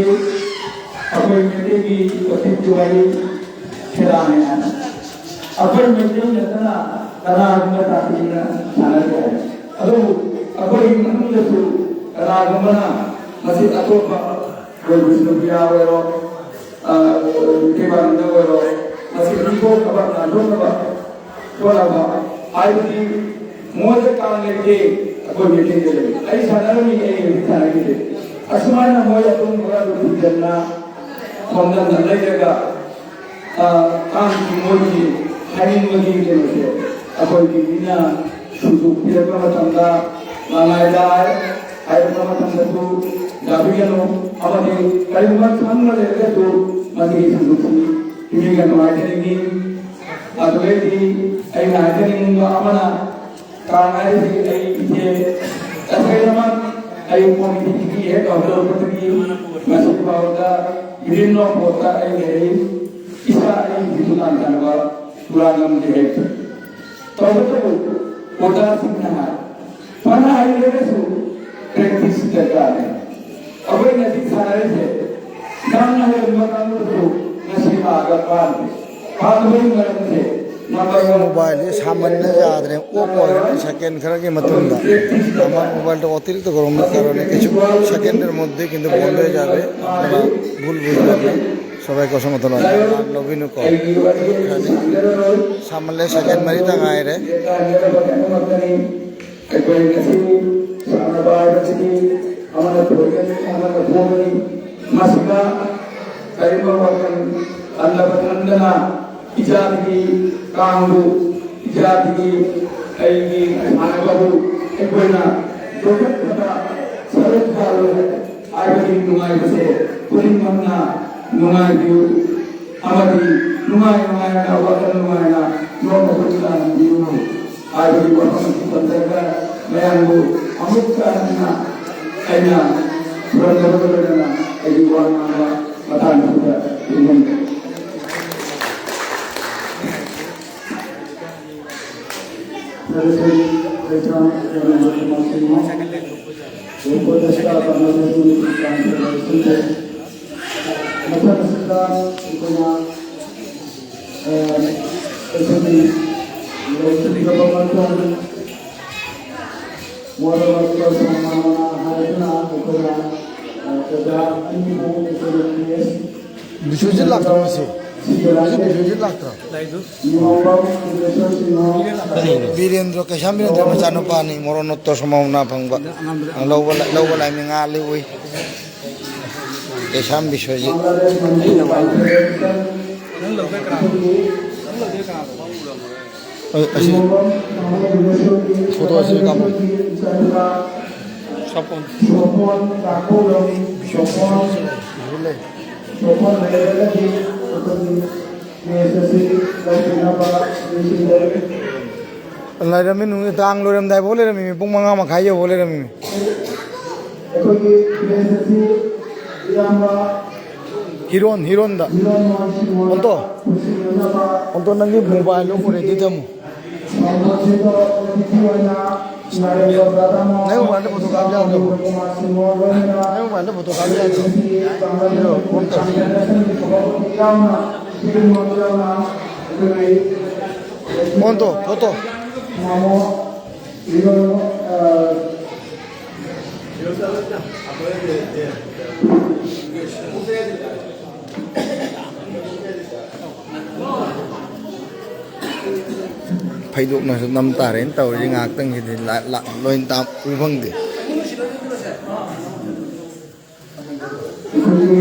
ꯑꯩꯈꯣꯏ ꯃꯩꯇꯩꯒꯤ ꯑꯣꯏꯊꯣꯛꯄ ꯋꯥꯔꯤ ꯈꯦꯂꯥꯅꯤ ꯍꯥꯏꯅ꯫ ꯑꯩꯈꯣꯏ ꯃꯩꯇꯩ ꯅꯠꯇꯅ ꯀꯅꯥꯒꯨꯝꯕ ꯇꯥꯛꯄꯤꯅ ꯁꯥꯟꯅꯗꯦ ꯍꯥꯏ꯫ ꯑꯗꯨꯕꯨ ꯑꯩꯈꯣꯏꯒꯤ ꯃꯅꯨꯡꯗꯁꯨ ꯀꯅꯥꯒꯨꯝꯕꯅ ꯃꯁꯤ ꯑꯇꯣꯞꯄ ꯑꯩꯈꯣꯏ ꯕꯤꯁꯅꯨꯄ꯭ꯔꯤꯌꯥ ꯑꯣꯏꯔꯣ, ꯑ, ꯗꯦꯕꯥꯅꯟꯗ ꯑꯣꯏꯔꯣ, ꯃꯁꯤ ꯏꯟꯊꯣꯛꯅꯕ, ꯅꯥꯟꯊꯣꯛꯅꯕ ꯍꯣꯠꯅꯕ ꯍꯥꯏꯕꯗꯤ ꯃꯣꯏꯗ ꯀꯥꯡ ꯂꯩꯇꯦ, ꯑꯩꯈꯣꯏ ꯃꯩꯇꯩꯗ ꯂꯩ꯫ ꯑꯩ ꯁꯥꯟꯅꯔꯝꯃꯤ, ꯑꯩ ꯍꯧꯖꯤꯛ ꯁꯥꯟꯅꯈꯤꯗꯦ꯫ ꯑꯁꯨꯃꯥꯏꯅ ꯃꯣꯏ ꯑꯄꯨꯝꯕ ꯑꯗꯨ ꯊꯤꯡꯖꯤꯟꯅ ꯈꯣꯝꯖꯤꯟꯅ ꯂꯩꯔꯒ, ꯑ, ꯀꯥꯡꯒꯤ ꯃꯣꯏꯒꯤ ꯍꯥꯏꯅꯤꯡꯕꯒꯤ ꯀꯩꯅꯣꯁꯦ ꯑꯩꯈꯣꯏꯒꯤ ꯃꯤꯅ ꯁꯨꯝꯗꯣꯛꯄꯤꯔꯛꯄ ꯃꯇꯝꯗ ꯃꯉꯥꯏꯗ ꯍꯥꯏꯔꯛꯄ ꯃꯇꯝꯗꯁꯨ ꯌꯥꯕꯤꯒꯅꯨ꯫ ꯑꯃꯗꯤ ꯀꯔꯤꯒꯨꯝꯕ ꯈꯪꯕ ꯂꯩꯔꯒꯁꯨ ꯃꯁꯤꯒꯤ ꯁꯟꯗꯣꯛꯄꯤ ꯄꯤꯕꯤꯒꯅꯨ ꯍꯥꯏꯖꯅꯤꯡꯉꯤ꯫ ꯑꯗꯨꯗꯩꯗꯤ ꯑꯩꯅ ꯍꯥꯏꯖꯅꯤꯡꯕ ꯑꯃꯅ, ꯀꯥꯡ ꯍꯥꯏꯔꯤꯁꯤ ꯑꯩ ꯏꯆꯦ ꯇꯁꯦꯡꯅꯃꯛ ꯑꯩ ꯀꯣꯃꯤꯇꯤꯒꯤ ꯍꯦꯛ ꯍꯧꯒꯠꯂꯛꯄꯗꯒꯤ ꯉꯁꯤ ꯐꯥꯎꯕꯗ ꯃꯤꯔꯦꯝ ꯂꯣꯛꯄꯣꯠꯇ ꯑꯩ ꯂꯩꯔꯤ꯫ ꯏꯁꯥ ꯑꯩꯒꯤ ꯗꯨꯀꯥꯟ ꯆꯪꯕ ꯄꯨꯔꯥ ꯉꯝꯗꯦ ꯍꯥꯏꯕ꯫ ꯇꯧꯕꯇꯕꯨ ꯑꯣꯖꯥꯁꯤꯡꯅ ꯍꯥꯏ, ꯐꯅ ꯍꯩꯔꯒꯁꯨ practice ꯗꯔꯀꯥꯔ ꯂꯩ꯫ ꯑꯩꯈꯣꯏ ꯉꯁꯤ ꯁꯥꯟꯅꯔꯤꯁꯦ ꯌꯥꯝꯅ ꯍꯩꯔꯝꯕ ꯀꯥꯡꯕꯨꯁꯨ ꯉꯁꯤ ꯂꯥꯛꯑꯒ ꯄꯥꯟꯗꯦ꯫ ꯄꯥꯟꯗꯕꯒꯤ ꯃꯔꯝꯁꯦ number one, ꯃꯣꯕꯥꯏꯜꯁꯦ ꯁꯥꯃꯟꯅ ꯌꯥꯗ꯭ꯔꯦ, ꯑꯣꯞ ꯑꯣꯏꯔꯦ꯫ ꯁꯦꯀꯦꯟ ꯈꯔꯒꯤ ꯃꯇꯨꯡꯗ আমার মোবাইলটা অতিরিক্ত গরমের কারণে কিছু সেকেন্ডের মধ্যে কিন্তু বন্ধ হয়ে যাবে। আপনারা ভুল বুঝবেন না, সবাইকে অসংখ্য ধন্যবাদ। আর নবীনও কম, এখানে সামনে সেকেন্ড মারি টাঙায় রে। ꯑꯩꯈꯣꯏ ꯉꯁꯤ ꯁꯥꯟꯅꯕ ꯍꯥꯏꯕꯁꯤꯗꯤ ꯑꯃꯅ ꯊꯣꯏꯒꯅꯤ, ꯑꯃꯅ ꯄꯣꯒꯅꯤ꯫ ꯃꯁꯤꯗ ꯀꯔꯤꯒꯨꯝꯕ ꯋꯥꯈꯜ ꯈꯟꯗꯕ ꯈꯟꯗꯅ ꯏꯆꯥꯗꯒꯤ ꯀꯥꯡꯕꯨ, ꯏꯆꯥꯗꯒꯤ ꯑꯩꯒꯤ ꯁꯥꯟꯅꯕꯕꯨ ꯑꯩꯈꯣꯏꯅ ꯌꯣꯛꯈꯠꯄꯗ ꯁꯔꯨꯛ ꯌꯥꯔꯣꯏ ꯍꯥꯏꯕꯒꯤ ꯅꯨꯡꯉꯥꯏꯕꯁꯦ ꯈꯨꯗꯤꯡꯃꯛꯅ ꯅꯨꯡꯉꯥꯏꯕꯤꯌꯨ꯫ ꯑꯃꯗꯤ ꯅꯨꯡꯉꯥꯏ ꯅꯨꯡꯉꯥꯏꯅ, ꯋꯥꯈꯜ ꯅꯨꯡꯉꯥꯏꯅ ꯅꯣꯡꯃ ꯄꯨꯟꯅ ꯂꯥꯛꯍꯟꯕꯤꯌꯨ ꯍꯥꯏꯕꯒꯤ ꯋꯥꯐꯝ ꯑꯁꯤ ꯊꯝꯖꯔꯒ ꯃꯌꯥꯝꯕꯨ ꯑꯃꯨꯛꯀ ꯍꯟꯅ ꯑꯩꯅ ꯈꯨꯔꯨꯝꯖꯕꯒ ꯂꯣꯏꯅꯅ ꯑꯩꯒꯤ ꯋꯥ ꯉꯥꯡꯕ ꯃꯇꯥꯡ ꯑꯁꯤꯗ ꯇꯦꯟꯖꯟꯖꯔꯦ꯫ ꯃꯊꯪ ꯑꯁꯤꯗ ꯑꯩꯈꯣꯏꯅ ꯑꯩꯈꯣꯏꯒꯤ ꯂꯣꯏꯁꯤꯟꯈ꯭ꯔꯕ ꯃꯇꯨꯡ ꯃꯣꯔꯣꯛ ꯃꯦꯠꯄ ꯁꯪ ꯃꯅꯥ ꯍꯥꯏꯗꯨꯅ ꯑꯩꯈꯣꯏꯅ ꯑꯣꯖꯥ ꯑꯅꯤꯕꯨ ꯑꯩꯈꯣꯏꯅ ꯄꯤ ꯑꯦꯁ ꯕꯤꯁ꯭ꯋꯖꯤꯠ ꯂꯥꯛꯇ꯭ꯔꯣ ꯉꯁꯤ? ꯉꯁꯤ ꯕꯤꯁ꯭ꯋꯖꯤꯠ ꯂꯥꯛꯇ꯭ꯔꯣ? ꯅꯤꯉꯣꯝꯕꯝ ꯁꯤꯡꯍꯣ꯫ ꯕꯤꯔꯦꯟꯗ꯭ꯔꯣ, ꯀꯩꯁꯥꯝ ꯕꯤꯔꯦꯟꯗ꯭ꯔꯣ ꯃꯆꯥꯅꯨꯄꯥꯅꯤ, ꯃꯣꯔꯣꯛ ꯅꯣꯠꯇꯣ ꯁꯣꯃꯥ ꯃꯅꯥ ꯐꯪꯕ꯫ ꯂꯧꯕ ꯂꯥꯏ-, ꯂꯧꯕ ꯂꯥꯏꯃꯤ ꯉꯥ ꯂꯤꯎꯏ꯫ ꯀꯩꯁꯥꯝ ꯕꯤꯁ꯭ꯋꯖꯤꯠ꯫ ꯑ-, ꯑꯁꯤ ꯐꯣꯇꯣ ꯑꯁꯤ ꯀꯥꯞꯄꯣ꯫ ꯁꯣꯄꯣꯟ꯫ ꯁꯣꯄꯣꯟ ꯂꯩ꯫ ꯁꯣꯄꯣꯟ ꯂꯩꯔꯒꯗꯤ ꯑꯩꯈꯣꯏꯒꯤ ꯃꯦꯁ ꯑꯁꯤ ꯂꯧꯕꯤꯅꯕ ꯅꯤꯡꯁꯤꯡꯖꯔꯤ꯫ ꯂꯩꯔꯝꯃꯤ, ꯅꯨꯃꯤꯗꯥꯡ ꯂꯣꯏꯔꯝꯗꯥꯏꯐꯥꯎ ꯂꯩꯔꯝꯃꯤ, ꯄꯨꯡ ꯃꯉꯥ ꯃꯈꯥꯏ ꯌꯧꯐꯥꯎ ꯂꯩꯔꯝꯃꯤ꯫ ꯑꯩꯈꯣꯏꯒꯤ ꯗ꯭ꯔꯦꯁ ꯑꯁꯤ ꯏꯌꯥꯝꯕ ꯍꯤꯔꯣꯟ, ꯍꯤꯔꯣꯟꯗ꯫ ꯍꯤꯔꯣꯟ ꯃꯣꯏꯁꯤꯡ ꯑꯣꯟꯇꯣ, ꯄꯨꯁꯤꯟꯅꯅꯕ ꯑꯣꯟꯇꯣ, ꯅꯪꯒꯤ ꯃꯣꯕꯥꯏꯜꯗꯣ ꯎꯔꯦꯗꯤ ꯊꯝꯃꯨ꯫ ꯁꯥꯎꯟ ꯕꯣꯛꯁꯁꯤꯗ ꯑꯣ ꯇꯤ ꯄꯤ ꯑꯣꯏꯅ ꯅꯥꯔꯦꯟꯗ꯭ꯔ ꯕ꯭ꯔꯗꯔꯅ ꯅꯪ ꯃꯣꯕꯥꯏꯜꯗ ꯐꯣꯇꯣ ꯀꯥꯞ ꯌꯥꯗ꯭ꯔꯕꯣ? ꯀꯨꯃꯥꯔ ꯁꯤꯡꯍ ꯂꯣꯏꯅꯅ ꯅꯪ ꯃꯣꯕꯥꯏꯜꯗ ꯐꯣꯇꯣ ꯀꯥꯞ ꯌꯥꯗ꯭ꯔꯣ? ꯁꯤ ꯕꯪꯒ꯭ꯂꯥꯗꯦꯁ ꯏꯔꯣ, ꯑꯣꯟ ꯇꯧ꯫ ꯐꯦꯗꯔꯦꯁꯟꯒꯤ ꯁꯚꯥꯄꯇꯤ ꯌꯥꯎꯅ ꯁꯤꯒꯨꯝꯕ ꯌꯥꯎꯅ ꯑꯩꯈꯣꯏꯒꯤ ꯑꯣꯟ ꯇꯧ, ꯐꯣꯇꯣ꯫ ꯃꯥꯃꯣ ꯏꯔꯣ, ꯑ, ꯐꯩꯗꯣꯛꯅꯁꯨ ꯅꯝ ꯇꯥꯔꯦꯅ ꯇꯧꯔꯤꯁꯦ ꯉꯥꯏꯍꯥꯛꯇꯪꯁꯤꯗꯤ꯫ ꯂꯥ-, ꯂꯥ-, ꯂꯣꯏ ꯇꯥ-, ꯎ ꯐꯪꯗꯦ꯫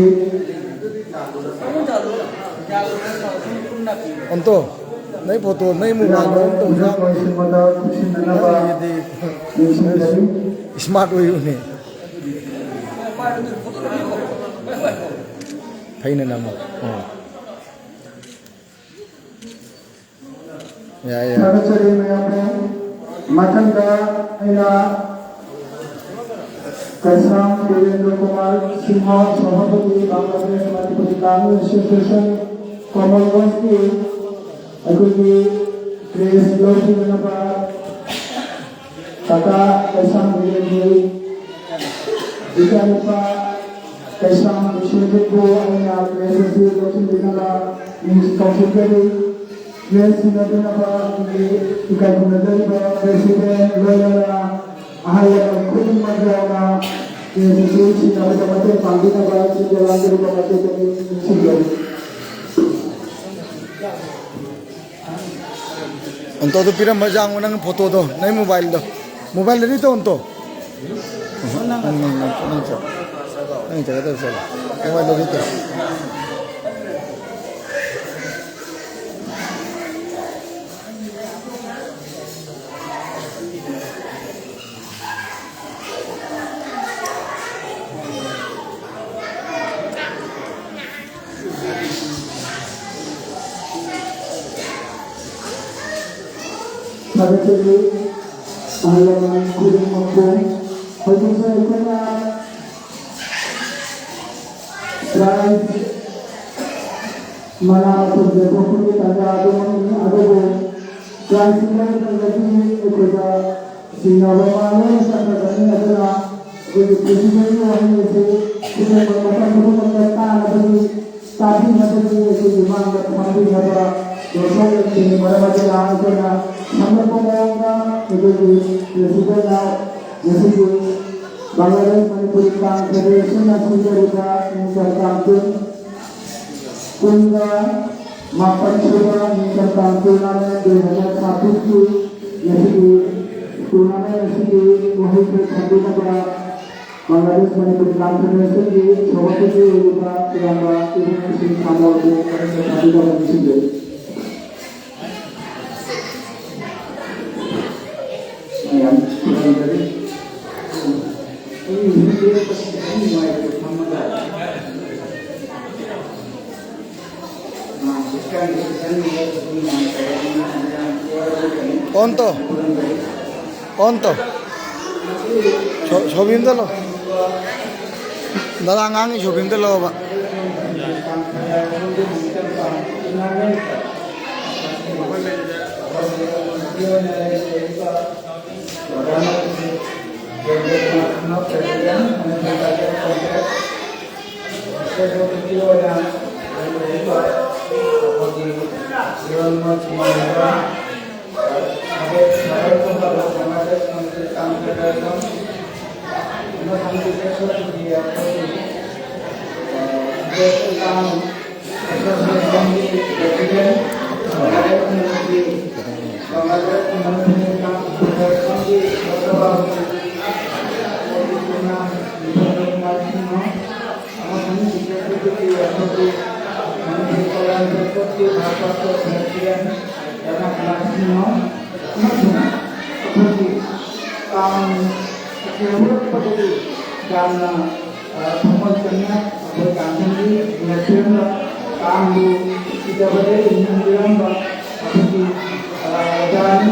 ꯑꯣꯟꯇꯣ, ꯅꯪ ꯐꯣꯇꯣ, ꯅꯪ ꯃꯣꯕꯥꯏꯜꯗꯣ ꯑꯣꯟ ꯇꯧ꯫ ꯅꯪꯒꯤꯗꯤ ꯏꯁꯃꯥꯔꯠ ꯑꯣꯏꯌꯨꯅꯦ꯫ ꯐꯩꯅ ꯅꯝꯃꯣ꯫ ꯑꯣ꯫ ꯌꯥꯏ, ꯌꯥꯏ꯫ ꯊꯥꯒꯠꯆꯔꯤ ꯃꯌꯥꯝꯕꯨ꯫ ꯃꯊꯪꯗ ꯑꯩꯅ ꯀꯩꯁꯥꯝ ꯕꯤꯔꯦꯟꯗ꯭ꯔ ꯀꯨꯃꯥꯔ ꯁꯤꯡꯍ, ꯁꯚꯥꯄꯇꯤ, ꯕꯪꯒ꯭ꯂꯥꯗꯦꯁ ꯃꯅꯤꯄꯨꯔꯤ ꯀꯥꯡꯂꯨꯞ ꯑꯦꯁꯣꯁꯤꯌꯦꯁꯟ, ꯀꯣꯃꯟꯋꯦꯜꯊꯀꯤ ꯑꯩꯈꯣꯏꯒꯤ ꯗ꯭ꯔꯦꯁ ꯂꯧꯕꯤꯅꯅꯕ ꯀꯀꯥ ꯀꯩꯁꯥꯝ ꯕꯤꯔꯦꯟꯒꯤ ꯏꯆꯥꯅꯨꯄꯥ ꯀꯩꯁꯥꯝ ꯕꯤꯁ꯭ꯋꯖꯤꯠꯄꯨ ꯑꯩꯅ ꯗ꯭ꯔꯦꯁ ꯑꯁꯤ ꯂꯧꯁꯤꯟꯕꯤꯅꯕ ꯀꯧꯁꯤꯟꯖꯔꯤ꯫ ꯗ꯭ꯔꯦꯁ ꯁꯤꯟꯅꯕꯤꯅꯕ ꯑꯩꯈꯣꯏꯒꯤ ꯏꯀꯥꯏ ꯈꯨꯝꯅꯖꯔꯤꯕ ꯄ꯭ꯔꯦꯁꯤꯗꯦꯟ ꯂꯣꯏꯅꯅ ꯑꯍꯜ ꯂꯃꯟ ꯈꯨꯗꯤꯡꯃꯛ ꯌꯥꯎꯅ ꯗ꯭ꯔꯦꯁ ꯑꯁꯤ ꯁꯤꯟꯅꯕꯗ ꯃꯇꯦꯡ ꯄꯥꯡꯕꯤꯅꯕ ꯁꯤꯟꯖ ꯂꯥꯡꯖꯔꯤꯕ ꯃꯥꯏꯀꯩꯗꯒꯤ ꯅꯤꯡꯁꯤꯡꯖꯔꯤ꯫ ꯑꯣꯟꯇꯣꯗꯣ ꯄꯤꯔꯝꯕ ꯖꯥꯡꯉꯣ, ꯅꯪ ꯐꯣꯇꯣꯗꯣ, ꯅꯪ ꯃꯣꯕꯥꯏꯜꯗꯣ꯫ ꯃꯣꯕꯥꯏꯜꯗꯗꯤ ꯇꯧ, ꯑꯣꯟꯇꯣ꯫ ꯅꯪ, ꯅꯪ, ꯅꯪ, ꯅꯪ ꯆꯠꯂꯣ꯫ ꯅꯪ ꯆꯠꯀꯗꯕ ꯆꯠꯂꯣ꯫ ꯃꯣꯕꯥꯏꯜꯗꯗꯤ ꯇꯧ꯫ ꯊꯥꯒꯠꯆꯔꯤ꯫ ꯑꯍꯜ ꯂꯃꯟ ꯈꯨꯗꯤꯡꯃꯛꯄꯨ꯫ ꯍꯧꯖꯤꯛꯁꯦ ꯑꯩꯈꯣꯏꯅ prize ꯃꯅꯥ ꯃꯊꯨꯝ ꯌꯦꯟꯊꯣꯛꯄꯒꯤ ꯇꯥꯟꯖꯥ ꯑꯗꯨꯃꯛꯅꯤ꯫ ꯑꯗꯨꯕꯨ prize ꯁꯤ ꯂꯧꯗ꯭ꯔꯒꯗꯤ ꯑꯩꯈꯣꯏꯗ ꯆꯤꯡꯅꯕ ꯑꯃ ꯂꯣꯏꯅ ꯆꯠꯈ꯭ꯔꯒꯅꯤ꯫ ꯑꯗꯨꯅ ꯑꯩꯈꯣꯏꯒꯤ presidentꯀꯤ ꯋꯥꯍꯩ ꯑꯁꯤ ꯈꯨꯗꯤꯡꯃꯛ ꯃꯇꯝ ꯈꯨꯗꯤꯡꯃꯛꯇ ꯇꯥꯅꯕꯒꯤ ꯇꯥꯕꯤꯅꯕꯒꯤ ꯑꯩꯈꯣꯏꯒꯤ ꯃꯥꯡꯗ ꯐꯝꯕꯤꯅꯕ ꯌꯣꯟꯊꯣꯛ ꯌꯣꯟꯁꯤꯟꯒꯤ ꯃꯔꯝ ꯑꯗꯨꯅ ꯑꯩꯈꯣꯏꯅ ꯁꯝꯂꯞꯄ ꯃꯑꯣꯡꯗ ꯑꯩꯈꯣꯏꯒꯤ presidentꯅ ꯉꯁꯤꯒꯤ ꯕꯪꯒ꯭ꯂꯥꯗꯦꯁ ꯃꯅꯤꯄꯨꯔꯤ ꯀꯥꯡ federation ꯁꯤꯟꯖꯔꯤꯕ ꯅꯤꯡꯊꯧ ꯀꯥꯡ ꯀꯨꯟ, ꯀꯨꯟꯒ ꯃꯥꯄꯟ ꯁꯨꯕ ꯅꯤꯡꯊꯧ ꯀꯥꯡ tournament ꯗꯨ ꯍꯥꯏꯅ ꯁꯥꯐꯨꯒꯤ ꯉꯁꯤꯒꯤ tournament ꯑꯁꯤꯒꯤ ꯋꯥꯍꯩꯁꯤꯡ ꯊꯝꯕꯤꯅꯕ ꯕꯪꯒ꯭ꯂꯥꯗꯦꯁ ꯃꯅꯤꯄꯨꯔꯤ ꯀꯥꯡ federationꯒꯤ ꯁꯣꯍꯣꯔꯗꯒꯤ ꯑꯣꯏꯔꯤꯕ ꯏꯌꯥꯝꯕ ꯏꯕꯨꯡꯁꯤꯡ ꯁꯥꯃꯣꯜꯕꯨ ꯃꯔꯛꯇ ꯊꯥꯕꯤꯅꯕ ꯅꯤꯡꯁꯤꯡꯖꯔꯤ꯫ ꯃꯌꯥꯝ ꯈꯨꯔꯨꯝꯖꯔꯤ꯫ ꯑꯩ ꯍꯧꯖꯤꯛ ꯂꯦꯞꯄꯁꯤ ꯈꯤꯇꯪ ꯅꯨꯡꯉꯥꯏꯇꯦ ꯐꯝꯃꯒ꯫ ꯑꯥ, ꯍꯧꯖꯤꯛꯀꯥꯟꯗꯤ ꯈꯤꯇꯪ ꯂꯦꯞꯄꯁꯤ ꯅꯨꯡꯉꯥꯏꯇꯦ꯫ ꯑꯗꯨꯅ ꯃꯌꯥꯝ ꯋꯥꯔꯧꯕꯤꯒꯅꯨ꯫ On ꯇꯧ꯫ ꯈꯨꯔꯨꯝꯖꯔꯤ꯫ On ꯇꯧ꯫ ꯁꯣ-, ꯁꯣꯕꯤꯟꯗ ꯂꯣ꯫ ꯗꯗꯥ ꯑꯉꯥꯡꯒꯤ ꯁꯣꯕꯤꯟꯗ ꯂꯧꯕ꯫ ꯑꯃꯁꯨꯡ ꯑꯩꯈꯣꯏꯒꯤ ꯀꯥꯡ ꯑꯁꯤ ꯍꯧꯔꯛꯄꯗꯒꯤ ꯌꯥꯝꯅ, ꯑ, ꯊꯃꯣꯏ ꯆꯪꯅ ꯑꯩꯈꯣꯏ ꯀꯥꯡꯈꯟꯒꯤ ꯂꯩꯇꯦꯡꯕ ꯀꯥꯡꯕꯨ ꯁꯤꯗꯕꯗꯒꯤ ꯅꯤꯡꯕꯤꯔꯝꯕ ꯑꯩꯈꯣꯏꯒꯤ, ꯑ, ꯑꯣꯖꯥꯅꯤ꯫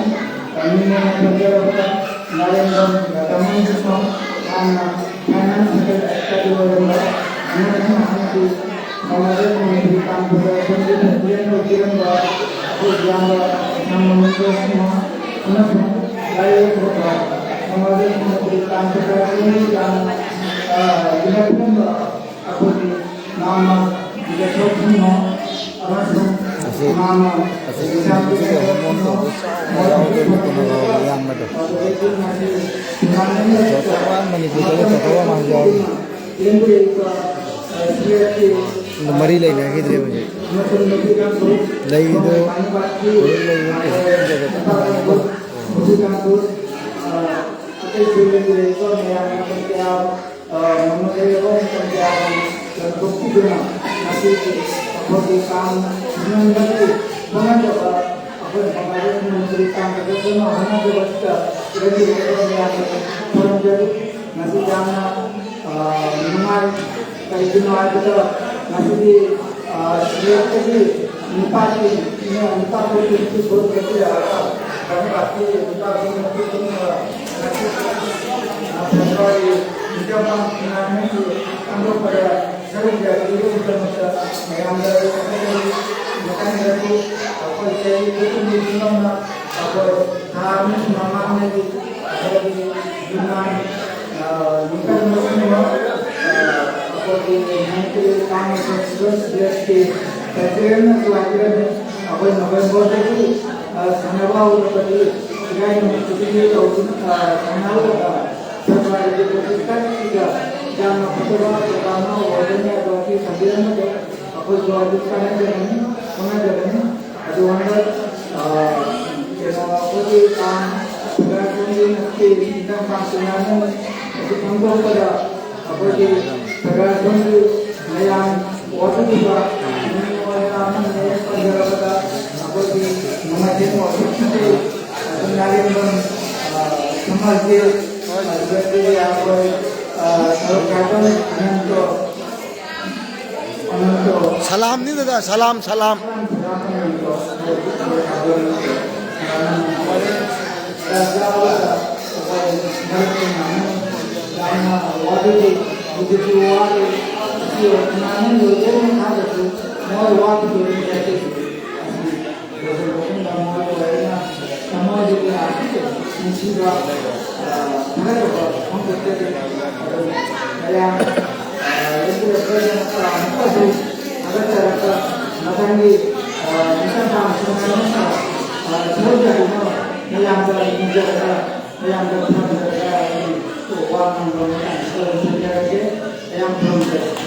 ꯑꯅꯤꯃꯛꯅ ꯊꯝꯖꯔꯕꯗ ꯅꯥꯔꯦꯝꯕꯝ ꯔꯥꯙꯥꯃꯣꯍꯟ ꯀ꯭ꯔꯤꯁꯅ ꯍꯥꯟꯅ ꯐꯥꯏꯅꯥꯟꯁ ꯁꯦꯀ꯭ꯔꯦꯇꯔꯤ ꯑꯣꯏꯔꯝꯕ ꯑꯃꯁꯨꯡ ꯍꯧꯖꯤꯛꯇꯤ ꯁꯃꯥꯖ ꯃꯟꯇ꯭ꯔꯤ ꯀꯥꯟ ꯐꯦꯗꯔꯦꯁꯟꯒꯤ ꯄ꯭ꯔꯦꯁꯤꯗꯦꯟ ꯑꯣꯏꯕꯤꯔꯝꯕ ꯑꯩꯈꯣꯏ ꯏꯌꯥꯝꯕ ꯁꯥꯃꯣꯟ ꯀ꯭ꯔꯤꯁꯅ ꯑꯃꯁꯨꯡ ꯂꯥꯏꯌꯦꯡꯕ ꯁꯃꯥꯖ ꯃꯟꯇ꯭ꯔꯤ ꯀꯥꯟ ꯐꯦꯗꯔꯦꯁꯟꯒꯤ ꯌꯥꯝꯅ ꯂꯤꯡꯈꯠꯄꯤꯔꯝꯕ ꯑꯩꯈꯣꯏꯒꯤ ꯃꯥꯃ ꯖꯦꯀꯣꯕ ꯁꯤꯡꯍ ꯑꯃꯁꯨꯡ ꯑꯁꯤ ꯃꯥꯃ ꯑꯁꯤ ꯖꯦꯀꯣꯕ ꯁꯤꯡꯍ ꯃꯑꯣꯡ ꯇꯧꯕ ꯆꯥꯎꯅ ꯌꯥꯎꯗꯣꯏꯅꯤ ꯀꯩꯅꯣ ꯌꯥꯎꯕ ꯏꯌꯥꯝꯕꯗꯣ꯫ ꯇꯣꯇꯣ ꯋꯥꯟ ꯃꯅꯤꯄꯨꯔꯗꯒ ꯇꯣꯇꯣ ꯋꯥꯟ ꯍꯥꯏꯕ ꯌꯥꯎꯔꯤ꯫ ꯑꯗꯨ ꯃꯔꯤ ꯂꯩꯅꯈꯤꯗ꯭ꯔꯦ ꯍꯧꯖꯤꯛ꯫ ꯂꯩꯗꯣ ꯍꯧꯖꯤꯛ ꯂꯩꯕ ꯀꯩꯁꯨ ꯈꯪꯗꯦꯕ꯫ ꯑꯇꯩ ꯂꯩꯔꯤꯕ ꯃꯌꯥꯝ ꯑ, ꯃꯃꯜ ꯂꯩꯔꯕ ꯃꯇꯝ ꯀꯌꯥꯒꯤ ꯂꯪꯊꯣꯛꯄꯤꯗꯨꯅ ꯉꯁꯤꯒꯤ ꯑꯩꯈꯣꯏꯒꯤ ꯀꯥꯡ ꯆꯤꯡꯁꯤꯟꯕꯒꯤ ꯍꯣꯠꯅꯖꯕ ꯑꯩꯈꯣꯏ ꯃꯃꯥ ꯃꯅꯤꯄꯨꯔꯤ ꯀꯥꯡ ꯀꯪꯂꯦꯟꯅ ꯍꯣꯠꯅꯖꯕꯁꯤꯗ ꯂꯩꯔꯤꯕ ꯃꯌꯥꯝꯕꯨ ꯈꯨꯔꯨꯝꯖꯔꯤ꯫ ꯉꯁꯤ ꯌꯥꯝꯅ, ꯑ, ꯅꯨꯡꯉꯥꯏ꯫ ꯀꯔꯤꯒꯤꯅꯣ ꯍꯥꯏꯕꯗ ꯉꯁꯤꯗꯤ ꯑ, ꯁꯤꯂꯦꯕꯁꯇꯒꯤ ꯅꯨꯄꯥꯁꯤꯡ, ꯅꯨꯄꯥ ꯈꯨꯗꯤꯡꯃꯛꯀꯤ ꯒ꯭ꯔꯨꯞ ꯈꯛꯇ ꯌꯥꯔꯒ ꯀꯔꯝ ꯀꯥꯟꯗ ꯅꯨꯄꯥꯁꯤꯡ ꯃꯁꯤꯡ ꯄꯨꯟꯅ ꯉꯁꯤ, ꯑ, ꯐꯦꯕ꯭ꯔꯨꯋꯥꯔꯤ ꯅꯤꯄꯥꯟ ꯅꯨꯃꯤꯠꯀꯤ ꯄꯥꯡꯊꯣꯛꯄꯗ ꯁꯔꯨꯛ ꯌꯥꯕꯤꯕꯒꯤꯗꯃꯛꯇ ꯃꯌꯥꯝꯗ ꯊꯥꯒꯠꯆꯔꯤ꯫ ꯃꯊꯪꯗꯁꯨ ꯑꯩꯈꯣꯏ ꯆꯍꯤ ꯈꯨꯗꯤꯡꯒꯤ ꯁꯨꯝꯕ ꯑꯩꯈꯣꯏ ꯊꯥ ꯑꯃꯒꯤ ꯃꯃꯥꯡꯗꯒꯤ ꯑꯩꯈꯣꯏꯒꯤ ꯌꯨꯝꯅꯥꯝ, ꯑ, ꯌꯨꯝꯈꯩ ꯃꯁꯤꯡꯃꯛ, ꯑ, ꯑꯩꯈꯣꯏꯒꯤ ꯃꯅꯤꯄꯨꯔꯤ ꯀꯥꯡ ꯐꯦꯁꯇꯤꯚꯦꯜ ꯁꯤꯂꯦꯕꯁꯀꯤ ꯄ꯭ꯔꯦꯁꯤꯗꯦꯟꯅꯁꯨ ꯍꯥꯏꯕꯤꯔꯝꯃꯤ꯫ ꯑꯩꯈꯣꯏ ꯅꯣꯕꯦꯝꯕꯔꯗꯒꯤ, ꯑ, ꯁꯥꯟꯅꯕ ꯍꯧꯔꯕꯗꯤ ꯏꯔꯥꯏ ꯅꯨꯃꯤꯠ ꯈꯨꯗꯤꯡꯒꯤ ꯇꯧꯗꯨꯅ, ꯑ, ꯁꯥꯟꯅꯍꯧꯔꯒ ꯐꯦꯕ꯭ꯔꯨꯋꯥꯔꯤꯒꯤ ꯇꯥꯔꯤꯛ ꯇꯔꯦꯠꯁꯤꯗ ꯌꯥꯝꯅ ꯐꯖꯕ ꯄ꯭ꯔꯣꯒ꯭ꯔꯥꯝ ꯑꯃ ꯑꯣꯏꯒꯅꯤ ꯍꯥꯏꯕ ꯑꯁꯤ ꯊꯝꯕꯤꯔꯝꯕꯗ ꯑꯩꯈꯣꯏꯁꯨ ꯑꯗꯨ ꯆꯥꯟꯅꯖꯒꯅꯤ, ꯍꯣꯠꯅꯖꯒꯅꯤ꯫ ꯑꯗꯨ ꯍꯟꯗꯛ, ꯑ, ꯀꯩꯅꯣ, ꯑꯩꯈꯣꯏꯒꯤ ꯀꯥꯡ ꯐꯦꯗꯔꯦꯁꯟꯒꯤ ꯉꯁꯤ ꯏꯟꯖꯥꯡ ꯀꯥꯡ ꯇꯣꯔꯅꯥꯃꯦꯟ ꯑꯁꯤ ꯄꯥꯡꯊꯣꯛꯄꯗ ꯑꯩꯈꯣꯏꯒꯤ ꯐꯦꯗꯔꯦꯁꯟꯒꯤ ꯃꯌꯥꯝ ꯋꯥꯕꯤꯔꯤꯕ ꯃꯤꯑꯣꯏ ꯑꯃꯅꯤ ꯄꯟꯖꯔꯕꯗ ꯑꯩꯈꯣꯏꯒꯤ ꯅꯣꯡꯃꯥꯏꯊꯦꯝ ꯋꯥꯛꯁꯣꯞꯀꯤ ꯑꯗꯨꯝ ꯅꯥꯔꯦꯝꯕꯝ, ꯑ, ꯁꯃꯥꯖꯒꯤ ꯑꯗꯨꯗꯒꯤ ꯑꯩꯈꯣꯏ, ꯑ, ꯁꯔꯨꯛ ꯌꯥꯕ ꯑꯅꯟꯇꯣ, ꯑꯅꯟꯇꯣ꯫ ꯁꯂꯥꯝꯅꯤ ꯗꯗꯥ, ꯁꯂꯥꯝ, ꯁꯂꯥꯝ꯫ ꯁꯂꯥꯝ, ꯁꯂꯥꯝ, ꯑꯅꯟꯇꯣ꯫ ꯌꯥꯎꯔꯒ ꯑꯩꯈꯣꯏ ꯃꯔꯛꯇ ꯉꯥꯡꯅꯩ꯫ ꯌꯥꯝꯅ ꯋꯥꯕꯤꯔꯤ꯫ ꯍꯧꯖꯤꯛꯇꯤ ꯋꯥꯔꯦ꯫ ꯑꯁꯤ ꯉꯥꯡꯅꯔꯤꯕ ꯃꯈꯥꯗꯁꯨ ꯃꯣꯏ ꯋꯥꯈꯤꯗꯣꯔꯤꯕꯅꯤ꯫ ꯑꯁꯤ ꯂꯣꯏꯁꯤꯜꯂꯛꯄ ꯃꯇꯝꯗ ꯃꯣꯏꯕꯨ ꯑꯩꯅ ꯊꯃꯣꯏꯗꯒꯤ ꯌꯥꯝ ꯅꯨꯡꯁꯤꯕ, ꯑ, ꯊꯥꯒꯠꯆꯕ ꯐꯣꯡꯗꯣꯛꯆꯔꯤ꯫ ꯑꯗꯨ ꯃꯌꯥꯝ, ꯑ, ꯂꯦꯞꯄꯤꯔꯛꯄꯒꯤꯗꯃꯛꯇ ꯑꯃꯨꯛꯀꯁꯨ ꯊꯥꯒꯠꯆꯔꯒ ꯃꯊꯪꯒꯤ, ꯑ, ꯃꯤꯆꯪ ꯊꯥ ꯃꯁꯤꯡ ꯉꯥꯏꯅ, ꯑ, ꯊꯣꯛꯖꯔꯛꯅꯕ ꯃꯌꯥꯝꯗ ꯅꯤꯡꯖꯔꯒ ꯃꯌꯥꯝꯗ ꯊꯝꯖꯔꯒ ꯑꯩ ꯋꯥ ꯉꯥꯡꯕ ꯃꯇꯥꯡꯁꯤꯗ ꯂꯣꯏꯁꯤꯟꯖꯔꯒꯦ꯫ ꯃꯌꯥꯝ ꯊꯝꯖꯔꯒꯦ꯫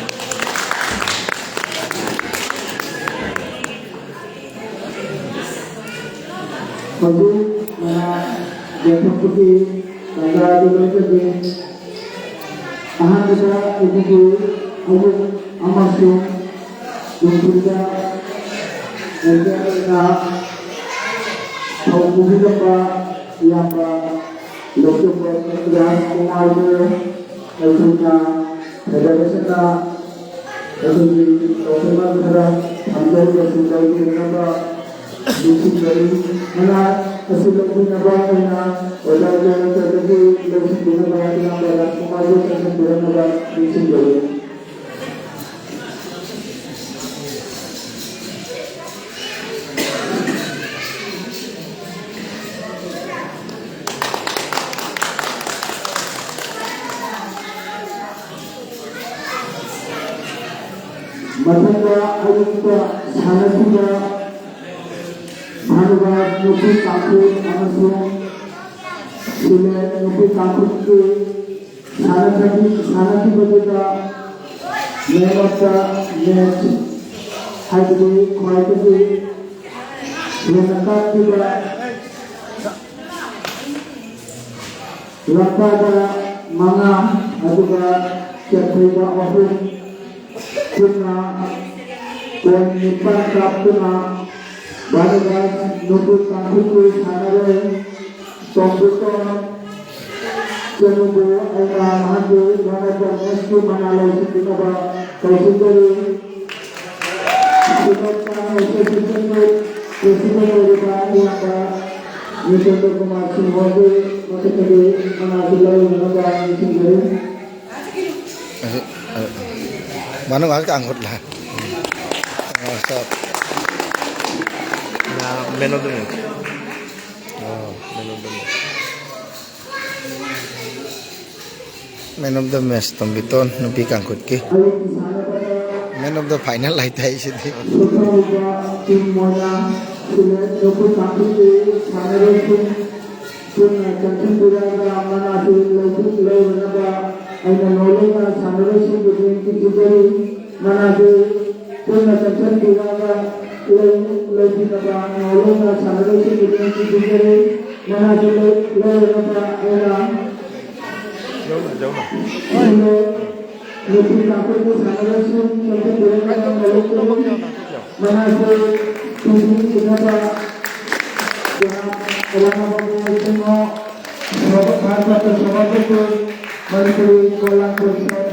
ꯍꯧꯖꯤꯛ ꯃꯅꯥ ꯌꯦꯟꯊꯣꯛꯄꯒꯤ ꯇꯥꯟꯖꯥ ꯑꯗꯨ ꯂꯧꯖꯒꯦ꯫ ꯑꯍꯥꯟꯕꯗ ꯑꯩꯈꯣꯏꯒꯤ ꯑꯌꯨꯛ ꯑꯃꯁꯨꯡ ꯅꯨꯡꯊꯤꯜꯗ ꯂꯩꯀꯥꯏ ꯑꯣꯏꯅ ꯊꯧ ꯄꯨꯕꯤꯔꯝꯕ ꯏꯌꯥꯝꯕ ꯂꯧꯆꯝꯕ ꯔꯥꯖꯀꯨꯃꯥꯔꯕꯨ ꯑꯩꯈꯣꯏꯅ ꯐꯦꯗꯔꯦꯁꯟꯅ ꯑꯩꯈꯣꯏꯒꯤ ꯗꯣꯀꯨꯃꯦꯟ ꯈꯔ ꯊꯝꯖꯔꯒꯁꯨ ꯂꯧꯕꯤꯅꯕ ꯅꯤꯡꯁꯤꯡꯖꯔꯤ꯫ ꯃꯅꯥ ꯑꯁꯤ ꯂꯧꯕꯤꯅꯕ ꯑꯩꯅ ꯑꯣꯖꯥ ꯖꯣꯟꯁꯟꯗꯒꯤ ꯂꯧꯁꯤꯟꯕꯤꯅꯕ ꯏꯌꯥꯝꯕ ꯔꯥꯖꯀꯨꯃꯥꯔꯕꯨ ꯆꯪꯁꯤꯟꯕꯤꯔꯝꯅꯕ ꯅꯤꯡꯁꯤꯡꯖꯔꯤ꯫ ꯃꯊꯪꯗ ꯑꯌꯨꯛꯇ ꯁꯥꯟꯅꯈꯤꯕ ꯚꯥꯅꯨꯚꯥꯁ ꯅꯨꯄꯤ ꯀꯥꯡꯄꯣꯛ ꯑꯃꯁꯨꯡ ꯁꯤꯂꯦꯠ ꯅꯨꯄꯤ ꯀꯥꯡꯄꯣꯛꯀꯤ ꯁꯥꯟꯅꯈꯤ-, ꯁꯥꯟꯅꯈꯤꯕꯗꯨꯗ Man of the Match, ꯍꯥꯏꯕꯗꯤ ꯈ꯭ꯋꯥꯏꯗꯒꯤ ꯍꯦꯟꯅ ꯀꯥꯞꯈꯤꯕ ꯂꯝꯄꯥꯗ ꯃꯉꯥ, ꯑꯗꯨꯒ ꯆꯦꯟꯊꯩꯗ ꯑꯍꯨꯝ, ꯄꯨꯟꯅ ꯄꯣꯏꯟ ꯅꯤꯄꯥꯟ ꯀꯥꯞꯇꯨꯅ ꯚꯥꯔꯠ ꯅꯨꯄꯤ ꯀꯥꯡꯈꯨꯠꯀꯤ ꯁꯥꯟꯅꯔꯣꯏ ꯇꯣꯝꯕꯤꯇꯣꯟ ꯆꯅꯨꯕꯨ ꯑꯩꯅ ꯃꯍꯥꯛꯀꯤ ꯃꯥꯅ ꯇꯣꯔꯅꯥꯃꯦꯟꯠꯀꯤ ꯃꯅꯥ ꯂꯧꯁꯤꯟꯕꯤꯅꯕ ꯀꯧꯁꯤꯟꯖꯔꯤ꯫ ꯁꯤꯃꯦꯟ ꯇꯥꯡ ꯑꯦꯁꯣꯁꯤꯌꯦꯁꯟꯒꯤ ꯄ꯭ꯔꯦꯁꯤꯗꯦꯟ ꯑꯣꯏꯔꯤꯕ ꯏꯌꯥꯝꯕ ꯅꯤꯡꯊꯧ ꯀꯨꯃꯥꯔ ꯁꯤꯡꯍꯒꯤ ꯃꯊꯛꯇꯒꯤ ꯃꯅꯥꯁꯨ ꯂꯧꯅꯅꯕ ꯅꯤꯡꯁꯤꯡꯖꯔꯤ꯫ ꯑꯁꯤ, ꯑ, ꯃꯅꯨꯡ ꯉꯥꯏꯍꯥꯛ ꯇꯥꯡꯈꯨꯠꯂ? ꯃꯥꯁꯇꯔ꯫ ꯃꯥ man of the match꯫ ꯑꯣ꯫ Man of the match꯫ Man of the match ꯇꯣꯝꯕꯤꯇꯣꯟ ꯅꯨꯄꯤ ꯀꯥꯡꯈꯨꯠꯀꯤ꯫ Man of the final ꯍꯥꯏꯇꯥꯏ ꯁꯤꯗꯤ꯫ ꯁꯣꯊꯧꯕ ꯇꯤꯝ ꯃꯣꯏꯅ ꯁꯤꯂꯦꯠ ꯅꯧꯄꯨ ꯀꯥꯡꯈꯨꯠꯀꯤ ꯁꯥꯟꯅꯔꯣꯏꯁꯤꯡ ꯄꯨꯟꯅ ꯆꯪꯁꯤꯟꯕꯤꯔꯒ ꯃꯅꯥꯁꯨ ꯂꯧꯕꯨ-, ꯂꯧꯅꯅꯕ ꯑꯩꯅ ꯅꯣꯂꯨꯛꯅ ꯁꯥꯟꯅꯔꯣꯏꯁꯤꯡꯕꯨ ꯅꯤꯡꯊꯤꯖꯔꯤ꯫ ꯃꯅꯥꯁꯨ ꯄꯨꯟꯅ ꯆꯪꯁꯤꯟꯕꯤꯔꯒ ꯂꯧ-, ꯂꯧꯕꯤꯅꯕ ꯅꯣꯂꯨꯛꯅ ꯁꯥꯟꯅꯔꯣꯏꯁꯤꯡꯕꯨ ꯅꯤꯡꯊꯤꯖꯔꯤ꯫ ꯃꯅꯥꯁꯨ ꯂꯧ-, ꯂꯧꯅꯅꯕ ꯑꯩꯅ ꯌꯧꯅ, ꯌꯧꯅ꯫ ꯅꯨꯄꯤ ꯀꯥꯡꯈꯨꯠꯀꯤ ꯁꯥꯟꯅꯔꯣꯏꯁꯤꯡ ꯆꯪꯁꯤꯟꯕꯤꯔꯒ ꯅꯣꯂꯨꯛꯅ ꯃꯅꯥꯁꯨ ꯄꯤꯕꯤꯅꯕ ꯔꯥꯃꯥꯕꯕꯨ ꯁꯤꯡꯍ, ꯚꯥꯔꯠ ꯔꯠꯅ ꯁꯚꯥꯄꯇꯤ, Manipuri cola parishad.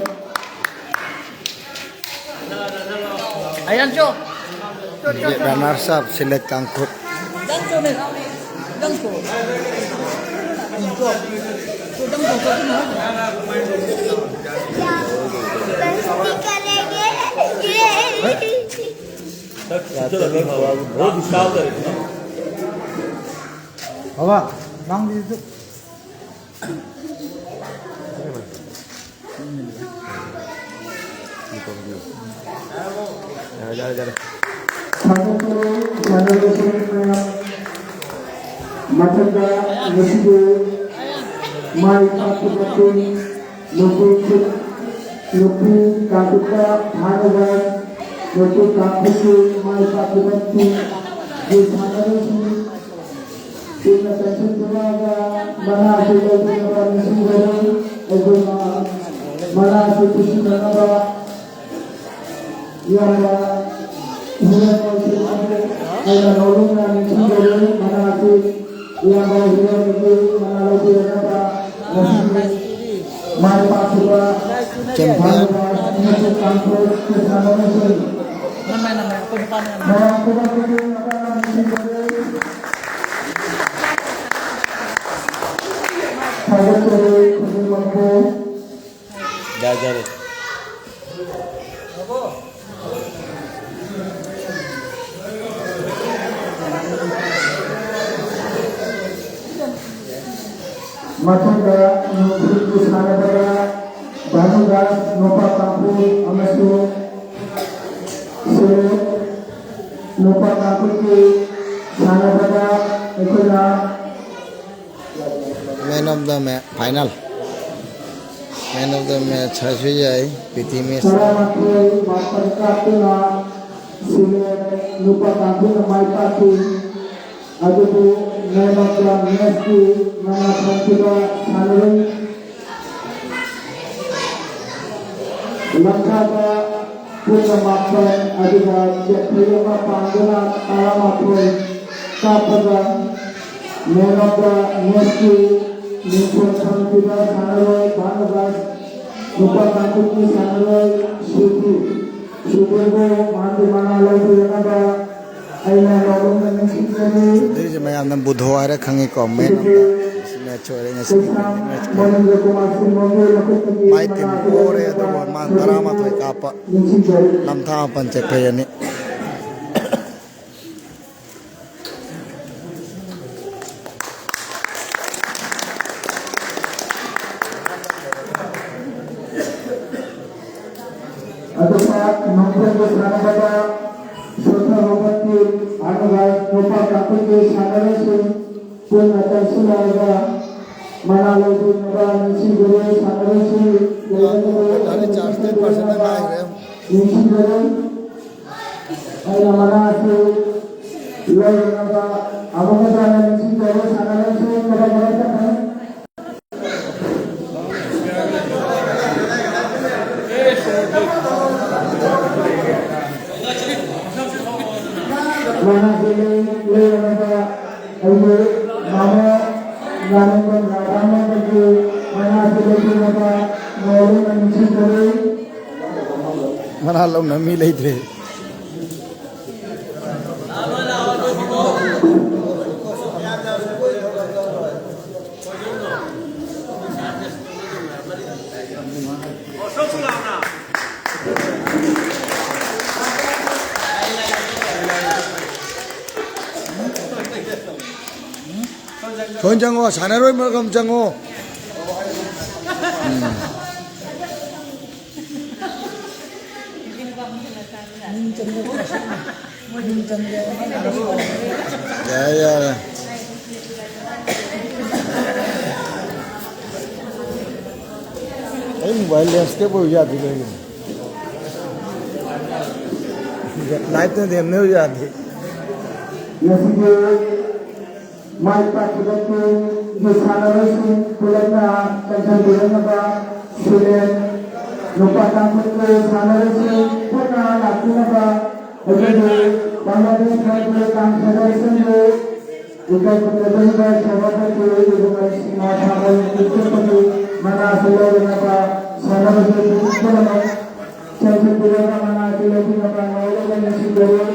Runners up, Silet Kangkhut. ꯕꯕꯥ, ꯅꯪꯗꯤ ꯑꯗꯨ ꯌꯥꯔꯦ, ꯌꯥꯔꯦ, ꯌꯥꯔꯦ꯫ ꯊꯥꯒꯠꯆꯔꯤ, ꯁꯥꯟꯅꯔꯣꯏꯁꯤꯡ ꯃꯌꯥꯝ꯫ ꯃꯊꯪꯗ ꯉꯁꯤꯒꯤ ꯃꯥꯏ ꯄꯥꯛꯄ ꯃꯇꯨꯡ ꯅꯨꯄꯤ ꯈꯨꯠ, ꯅꯨꯄꯤ ꯀꯥꯡꯂꯨꯞꯇ ꯊꯥꯅꯕ ꯅꯨꯄꯤ ꯀꯥꯡꯂꯨꯞꯀꯤ ꯃꯥꯏ ꯄꯥꯛꯄ ꯃꯇꯨꯡꯒꯤ ꯁꯥꯟꯅꯔꯣꯏꯁꯤꯡ ꯄꯨꯟꯅ ꯆꯪꯁꯤꯟꯗꯨꯅ ꯃꯅꯥꯁꯨ ꯂꯧꯗꯨꯅ ꯅꯤꯡꯁꯤꯡꯖꯔꯤ꯫ ꯑꯩꯈꯣꯏꯅ ꯃꯅꯥꯁꯨ ꯄꯤꯁꯤꯟꯅꯅꯕ ꯏꯌꯥꯝꯕ ꯍꯤꯔꯝ ꯑꯁꯤ ꯑꯩꯅ ꯂꯧꯗꯨꯅ ꯅꯤꯡꯁꯤꯡꯖꯔꯤ꯫ ꯃꯅꯥꯁꯤ ꯏꯌꯥꯝꯕ ꯍꯤꯔꯝꯒꯤ ꯃꯅꯥ ꯂꯧꯕꯤꯔꯅꯕ ꯉꯁꯤꯒꯤ ꯃꯥꯏ ꯄꯥꯛꯈꯤꯕ ꯆꯦꯝꯄꯤꯌꯟ ꯃꯥꯏ ꯄꯥꯛꯈꯤꯕ ꯀꯥꯡꯊꯣꯛ ꯀꯌꯥ ꯑꯃꯁꯨ ꯃꯌꯥꯝ ꯈꯨꯗꯛꯇꯒꯤ ꯃꯅꯥ ꯅꯤꯡꯁꯤꯡꯖꯔꯤ꯫ ꯊꯥꯒꯠꯆꯔꯤ ꯈꯨꯗꯤꯡꯃꯛꯄꯨ꯫ ꯌꯥꯖꯔꯦ꯫ ꯃꯊꯪꯗ ꯅꯨꯡꯊꯤꯜꯒꯤ ꯁꯥꯟꯅꯕꯗ ꯚꯥꯅꯨꯗꯥꯁ ꯅꯨꯄꯥ ꯀꯥꯡꯄꯨ ꯑꯃꯁꯨꯡ ꯁꯦꯂꯦ ꯅꯨꯄꯥ ꯀꯥꯡꯄꯨꯒꯤ ꯁꯥꯟꯅꯕꯗ ꯑꯩꯈꯣꯏꯅ Man of the ma-, final. Man of the match ꯍꯥꯏꯁꯨ ꯌꯥꯏ, ꯄꯤ ꯇꯤ match꯫ ꯇꯔꯥꯃꯥꯊꯣꯏ ꯃꯥꯄꯟ ꯀꯥꯞꯇꯨꯅ ꯁꯤꯂꯦ ꯅꯨꯄꯥ ꯀꯥꯡꯕꯨꯅ ꯃꯥꯏ ꯄꯥꯛꯈꯤ꯫ ꯑꯗꯨꯕꯨ Man of the Matchꯀꯤ ꯃꯅꯥ ꯐꯪꯈꯤꯕ ꯁꯥꯟꯅꯔꯣꯏ ꯂꯝꯈꯥꯗ ꯄꯨꯟꯅ ꯃꯥꯄꯟ, ꯑꯗꯨꯒ ꯆꯦꯛꯊꯩ ꯑꯃ ꯄꯥꯟꯗꯨꯅ ꯇꯔꯥꯃꯥꯊꯣꯏ ꯀꯥꯞꯄꯒ Man of the Matchꯀꯤ ꯃꯤꯡꯊꯣꯜ ꯐꯪꯈꯤꯕ ꯁꯥꯟꯅꯔꯣꯏ ꯚꯥꯅꯨꯗꯥꯁ ꯅꯨꯄꯥ ꯀꯥꯡꯂꯨꯞꯀꯤ ꯁꯥꯟꯅꯔꯣꯏ ꯁꯨꯕꯤꯔ, ꯁꯨꯕꯤꯔꯕꯨ ꯃꯍꯥꯛꯀꯤ ꯃꯅꯥ ꯂꯧꯕꯤꯅꯅꯕ ꯑꯩꯅ ꯅꯣꯂꯨꯛꯅ ꯅꯤꯡꯁꯤꯡꯖꯔꯤ꯫ ꯑꯗꯨꯏꯁꯦ ꯃꯌꯥꯝꯅ ꯕꯨꯙꯣ ꯍꯥꯏꯔ ꯈꯪꯉꯤꯀꯣ, Man of the Match ꯑꯣꯏꯔꯦ ꯉꯁꯤꯒꯤ꯫ ꯃꯣꯅꯤꯟꯗ꯭ꯔ ꯀꯨꯃꯥꯔ ꯁꯤꯡꯍꯒꯤ ꯃꯈꯨꯠꯇꯒꯤ ꯃꯥꯏ ꯇꯤꯝ ꯃꯅꯥ ꯄꯣꯔꯦ, ꯑꯗꯨꯕꯨ ꯃꯥꯅ ꯇꯔꯥꯃꯥꯊꯣꯏ ꯀꯥꯞꯄ꯫ ꯅꯤꯡꯁꯤꯡꯖꯔꯤ꯫ ꯅꯝꯊꯥ ꯃꯥꯄꯟ ꯆꯦꯛꯐꯩ ꯑꯅꯤ꯫ ꯑꯗꯨꯒ ꯅꯣꯡꯊꯣꯡꯕ ꯁꯥꯟꯅꯕꯗ ꯁꯣꯊꯥ ꯔꯣꯕꯔꯠꯀꯤ ꯑꯗꯨꯒ ꯅꯨꯄꯥ ꯀꯥꯡꯕꯨꯒꯤ ꯁꯥꯟꯅꯔꯣꯏꯁꯤꯡ ꯄꯨꯟꯅ ꯆꯪꯁꯤꯜꯂꯛꯂꯒ ꯃꯅꯥ ꯂꯧꯗꯨꯅꯕ ꯅꯤꯡꯁꯤꯡꯖꯔꯤ꯫ ꯁꯥꯟꯅꯔꯣꯏꯁꯤꯡ ꯂꯩꯔꯒꯗꯤ ꯆꯥꯔꯖ ten percent ꯉꯥꯏꯈ꯭ꯔꯦ꯫ ꯅꯤꯡꯁꯤꯡꯖꯔꯤ꯫ ꯑꯩꯅ ꯃꯅꯥ ꯑꯁꯤ ꯂꯧꯅꯅꯕ ꯑꯃꯨꯛꯀ ꯍꯟꯅ ꯅꯤꯡꯁꯤꯡꯖꯔꯤ꯫ ꯁꯥꯟꯅꯔꯣꯏꯁꯤꯡ ꯃꯔꯛ ꯃꯔꯛꯇ ꯐꯪ-, ꯃꯅꯥ ꯑꯁꯤ ꯂꯧꯅꯅꯕ ꯑꯩꯒꯤ ꯃꯃꯥ ꯂꯥꯏꯅꯤꯡꯕ ꯔꯥꯙꯥꯃꯣꯍꯟꯒꯤ ꯃꯅꯥ ꯑꯁꯤ ꯂꯧꯅꯅꯕ ꯃꯣꯔꯣꯛ ꯅꯤꯡꯁꯤꯡꯖꯔꯤ꯫ ꯃꯅꯥ ꯂꯧꯅ ꯃꯤ ꯂꯩꯇ꯭ꯔꯦ꯫ ꯆꯪꯉꯣ, ꯁꯥꯟꯅꯔꯣꯏ ꯃꯔꯛ ꯑꯃ ꯆꯪꯉꯣ꯫ ꯎꯝ꯫ ꯌꯥꯔꯦ, ꯌꯥꯔꯦ꯫ ꯑꯩ mobile landscape ꯑꯣꯏꯕ ꯌꯥꯗꯦ ꯀꯩꯒꯤꯅꯣ? Live ꯇ ꯅꯦꯝꯅ ꯌꯥꯗꯦ꯫ ꯉꯁꯤꯒꯤ ꯃꯥꯏ ꯄꯥꯛꯈꯤꯕ ꯇꯤꯝꯒꯤ ꯁꯥꯟꯅꯔꯣꯏꯁꯤꯡ ꯄꯨꯂꯞꯅ ꯆꯪꯁꯤꯟꯕꯤꯔꯛꯅꯕ ꯁꯤꯂꯦꯟ ꯅꯨꯄꯥ ꯇꯥꯡꯈꯨꯜꯒꯤ ꯁꯥꯟꯅꯔꯣꯏꯁꯤꯡ ꯄꯨꯟꯅ ꯂꯥꯛꯄꯤꯅꯕ ꯑꯩꯈꯣꯏꯒꯤ ꯕꯪꯒ꯭ꯂꯥꯗꯦꯁ ꯇ꯭ꯔꯥꯏꯕꯦꯜ ꯀꯥꯡ ꯐꯦꯗꯔꯦꯁꯟꯒꯤ ꯏꯀꯥꯏ ꯈꯨꯝꯅꯖꯔꯤꯕ ꯁꯦꯅꯥꯄꯇꯤ ꯏꯕꯨꯡꯉꯣꯁꯤꯡꯅ ꯊꯥꯡꯃꯩ ꯏꯟꯁꯇꯤꯇ꯭ꯌꯨꯠꯇꯒꯤ ꯃꯅꯥꯁꯨ ꯂꯧꯗꯨꯅ ꯁꯥꯟꯅꯕꯁꯤꯡ ꯄꯨꯝꯅꯃꯛ ꯆꯪꯁꯤꯟꯕꯤꯔꯒ ꯃꯅꯥꯁꯨ ꯂꯧꯕꯤꯅꯕ ꯉꯥꯏꯔꯒ ꯅꯤꯡꯁꯤꯡꯖꯔꯤ꯫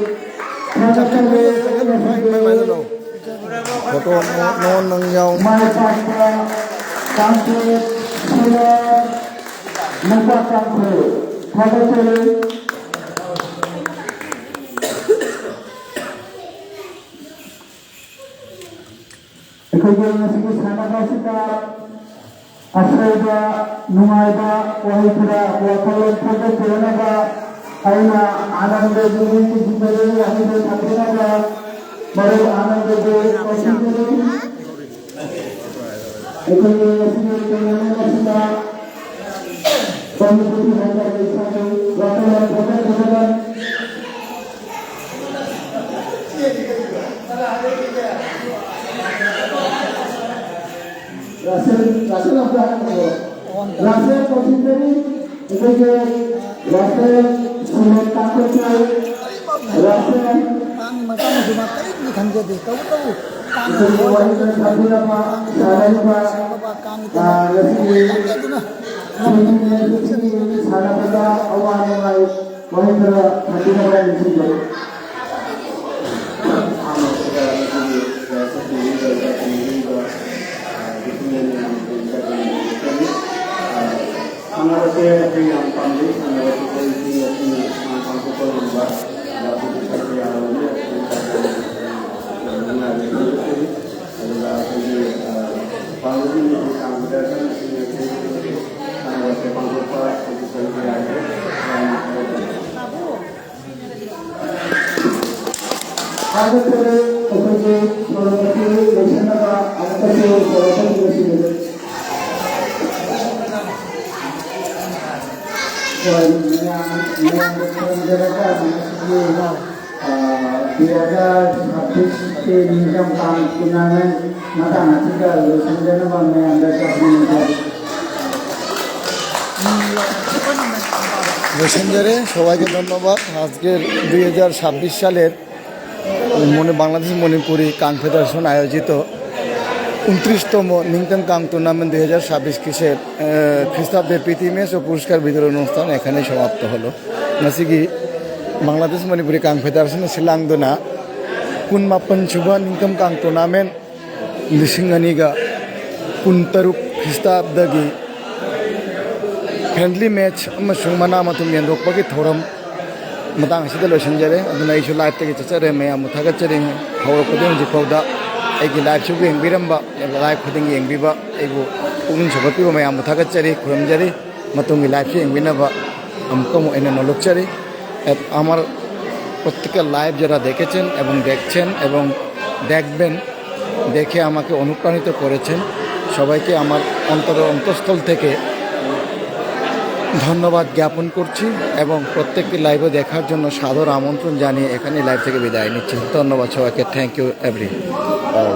ꯆꯠꯈꯤꯕ ꯃꯤ ꯂꯣꯏꯅ ꯃꯥꯏ ꯃꯥꯏꯗ ꯂꯧ꯫ ꯐꯣꯇꯣ ꯅꯉꯣꯟ-, ꯅꯉꯣꯟ ꯅꯪ ꯌꯥꯎ꯫ ꯃꯥꯏ ꯄꯥꯛꯄ ꯀꯥꯡꯄꯣꯛ ꯁꯤꯔꯣꯏ ꯅꯨꯄꯥ ꯇꯥꯡꯈꯨꯜ ꯊꯥꯒꯠꯆꯔꯤ꯫ ꯑꯩꯈꯣꯏꯒꯤ ꯉꯁꯤꯒꯤ ꯁꯥꯟꯅꯕ ꯑꯁꯤꯗ ꯑꯁꯣꯏꯕ, ꯅꯨꯡꯉꯥꯏꯕ ꯋꯥꯍꯩ ꯈꯔ ꯋꯥꯈꯜꯂꯣꯟ ꯐꯣꯡꯗꯣꯛꯄꯤꯔꯝꯅꯕ ꯑꯩꯅ ꯑꯥꯅꯟꯗꯖꯤꯕꯨ ꯊꯤꯖꯤꯟꯖꯔꯤ꯫ ꯋꯥꯍꯩꯗꯣ ꯊꯝꯕꯤꯅꯕ ꯃꯔꯨꯞ ꯑꯥꯅꯟꯗꯖꯤ ꯀꯧꯁꯤꯟꯖꯔꯤ꯫ ꯑꯩꯈꯣꯏꯒꯤ ꯉꯁꯤꯒꯤ ꯇꯣꯔꯅꯥꯃꯦꯟ ꯑꯁꯤꯗ ꯀꯃꯤꯇꯤꯒꯤ ꯃꯦꯝꯕꯔ ꯂꯩꯁꯥꯕꯤ ꯋꯥꯈꯜꯂꯣꯟ ꯐꯣꯡꯗꯣꯛꯄꯤꯔꯝꯅꯕ ꯔꯥꯁꯦꯜ, ꯔꯥꯁꯦꯜ ꯑꯝꯇ ꯍꯥꯏꯔꯛꯑꯣ꯫ ꯔꯥꯁꯦꯜ ꯀꯧꯁꯤꯟꯖꯔꯤ꯫ ꯑꯩꯈꯣꯏꯒꯤ ꯔꯥꯁꯦꯜ ꯁꯤꯃꯦꯟ ꯇꯥꯡꯈꯨꯜꯒꯤ ꯔꯥꯁꯦꯜ ꯀꯥꯡꯒꯤ ꯃꯇꯥꯡꯗꯁꯨ ꯃꯥ ꯀꯔꯤꯝꯇ ꯈꯪꯖꯗꯦ꯫ ꯇꯧꯕꯇꯕꯨ ꯀꯥꯡꯅ ꯑꯩꯈꯣꯏꯒꯤ ꯋꯥꯔꯤ ꯈꯔ ꯊꯝꯕꯤꯔꯝꯕ ꯀꯥꯡꯒꯤ ꯁꯥꯟꯅꯔꯤꯕ, ꯁꯥꯟꯅꯕ ꯀꯥꯡꯒꯤ ꯑꯥ, ꯉꯁꯤꯒꯤ ꯇꯧꯖꯗꯨꯅ ꯁꯥꯟꯅꯕꯗ ꯑꯋꯥ ꯅꯨꯡꯉꯥꯏ ꯋꯥꯍꯩ ꯈꯔ ꯊꯝꯕꯤꯅꯕ ꯅꯤꯡꯁꯤꯡꯖꯔꯤ꯫ ꯑꯍꯥꯟꯕꯁꯤꯗ ꯉꯁꯤꯒꯤ ꯂꯥꯏꯔꯤꯛ ꯇꯝꯕꯤꯔꯤꯕ, ꯂꯥꯏꯔꯤꯛ ꯇꯝꯕꯤꯔꯤꯕ, ꯑ, ꯒ꯭ꯔꯨꯞ ꯃꯦꯝ ꯃꯌꯥꯝ, ꯂꯥꯏꯔꯤꯛ ꯇꯝꯕꯤꯔꯤꯕ, ꯑ, ꯁꯥꯟꯅꯕꯁꯦ ꯑꯩꯈꯣꯏ ꯌꯥꯝ ꯄꯥꯝꯖꯩ꯫ ꯁꯥꯟꯅꯕꯁꯤꯗ ꯑꯩꯈꯣꯏ ꯌꯥꯝ ꯄꯥꯡꯊꯣꯛꯄ ꯉꯝꯕ, ꯌꯥꯝ ꯄꯥꯡꯊꯣꯛꯄ ꯉꯝꯕ, ꯌꯥꯝ ꯅꯨꯡꯉꯥꯏꯕ ꯐꯣꯡꯗꯣꯛꯆꯔꯤ꯫ ꯑꯗꯨꯒ ꯑꯩꯈꯣꯏꯒꯤ ꯍꯧꯖꯤꯛ ꯃꯅꯤꯄꯨꯔ ꯀꯥꯡ ꯄ꯭ꯔꯗꯔꯁꯟ ꯑꯁꯤ ꯉꯁꯤ ꯁꯥꯟꯅꯕꯁꯦ ꯄꯥꯡꯊꯣꯛꯄ ꯑꯗꯨ ꯁꯔꯨꯛ ꯌꯥꯔꯤꯕ ꯌꯥꯝꯅ ꯊꯥꯒꯠꯆꯔꯤ꯫ ꯊꯥꯒꯠꯆꯔꯤ꯫ ꯑꯩꯈꯣꯏꯒꯤ ꯊꯧꯔꯝ ꯑꯁꯤ ꯂꯣꯏꯁꯤꯟꯅꯕ ꯑꯃꯨꯛꯀꯁꯨ ꯊꯧꯔꯝ ꯑꯁꯤ ꯂꯣꯏꯁꯤꯟꯕꯤꯔꯦ꯫ ꯍꯣꯏ, ꯃꯌꯥꯝ, ꯃꯌꯥꯝꯗ ꯈꯨꯔꯨꯝꯖꯔꯒ ꯉꯁꯤꯒꯤ ꯑ, ꯇꯨ ꯍꯖꯥꯔ ꯁꯕꯤꯁꯀꯤ ꯅꯤꯡꯊꯝ ꯀꯥꯡ ꯇꯣꯔꯅꯥꯃꯦꯟ ꯃꯇꯥꯡ ꯑꯁꯤꯗ ꯂꯣꯏꯁꯤꯟꯖꯅꯕ ꯃꯌꯥꯝꯗ ꯆꯥꯛ ꯄꯤꯅꯖꯔꯤ꯫ লোসেঞ্জারে সবাইকে ধন্যবাদ। আজকের দুই হাজার ছাব্বিশ সালের মনে বাংলাদেশ মণিপুরি কাং ফেডারেশন আয়োজিত উনত্রিশতম নিংতম কাং টুর্নামেন্ট দুই হাজার ছাব্বিশ কিসের খ্রিস্টাব্দের প্রীতি ম্যাচ ও পুরস্কার বিতরণ অনুষ্ঠান এখানেই সমাপ্ত হলো। ꯉꯁꯤꯒꯤ ꯕꯪꯒ꯭ꯂꯥꯗꯦꯁ ꯃꯅꯤꯄꯨꯔꯤ ꯀꯥꯡ ꯐꯦꯗꯦꯔꯦꯁꯟꯅ ꯁꯤꯜꯂꯥꯡꯗꯨꯅ ꯀꯨꯟꯃꯥꯄꯟ ꯁꯨꯕ ꯅꯤꯡꯇꯝ ꯀꯥꯡ ꯇꯣꯔꯅꯥꯃꯦꯟ ꯂꯤꯁꯤꯡ ꯑꯅꯤꯒ ꯀꯨꯟꯇꯔꯨꯛ ꯈ꯭ꯔꯤꯁꯇꯥꯕꯗꯒꯤ ꯐ꯭ꯔꯦꯟꯗꯂꯤ ꯃꯦꯠꯆ ꯑꯃꯁꯨꯡ ꯃꯅꯥ ꯃꯊꯨꯝ ꯌꯦꯟꯗꯣꯛꯄꯒꯤ ꯊꯧꯔꯝ ꯃꯇꯥꯡ ꯑꯁꯤꯗ ꯂꯣꯏꯁꯤꯟꯖꯔꯦ꯫ ꯑꯗꯨꯅ ꯑꯩꯁꯨ ꯂꯥꯏꯞꯇꯒꯤ ꯆꯠꯆꯔꯦ꯫ ꯃꯌꯥꯝꯕꯨ ꯊꯥꯒꯠꯆꯔꯤ꯫ ꯍꯧꯔꯛꯄꯗꯒꯤ ꯍꯧꯖꯤꯛ ꯐꯥꯎꯗ ꯑꯩꯒꯤ ꯂꯥꯏꯞꯁꯤꯕꯨ ꯌꯦꯡꯕꯤꯔꯝꯕ, ꯂꯥꯏꯞ ꯈꯨꯗꯤꯡ ꯌꯦꯡꯕꯤꯕ, ꯑꯩꯕꯨ ꯄꯨꯛꯅꯤꯡ ꯁꯧꯒꯠꯄꯤꯕ ꯃꯌꯥꯝꯕꯨ ꯊꯥꯒꯠꯆꯔꯤ, ꯈꯨꯔꯨꯝꯖꯔꯤ꯫ ꯃꯇꯨꯡꯒꯤ ꯂꯥꯏꯞꯁꯨ ꯌꯦꯡꯕꯤꯅꯕ ꯑꯃꯨꯛꯀ ꯑꯃꯨꯛ ꯑꯩꯅ ꯅꯣꯂꯨꯛꯆꯔꯤ꯫ এব-, আমার প্রত্যেকটা লাইভ যারা দেখেছেন এবং দেখছেন এবং দেখবেন, দেখে আমাকে অনুপ্রাণিত করেছেন, সবাইকে আমার অন্তর অন্তঃস্থল থেকে ধন্যবাদ জ্ঞাপন করছি এবং প্রত্যেকটি লাইভে দেখার জন্য সাদর আমন্ত্রণ জানিয়ে এখানে লাইভ থেকে বিদায় নিচ্ছি। ধন্যবাদ সবাইকে। Thank you every all.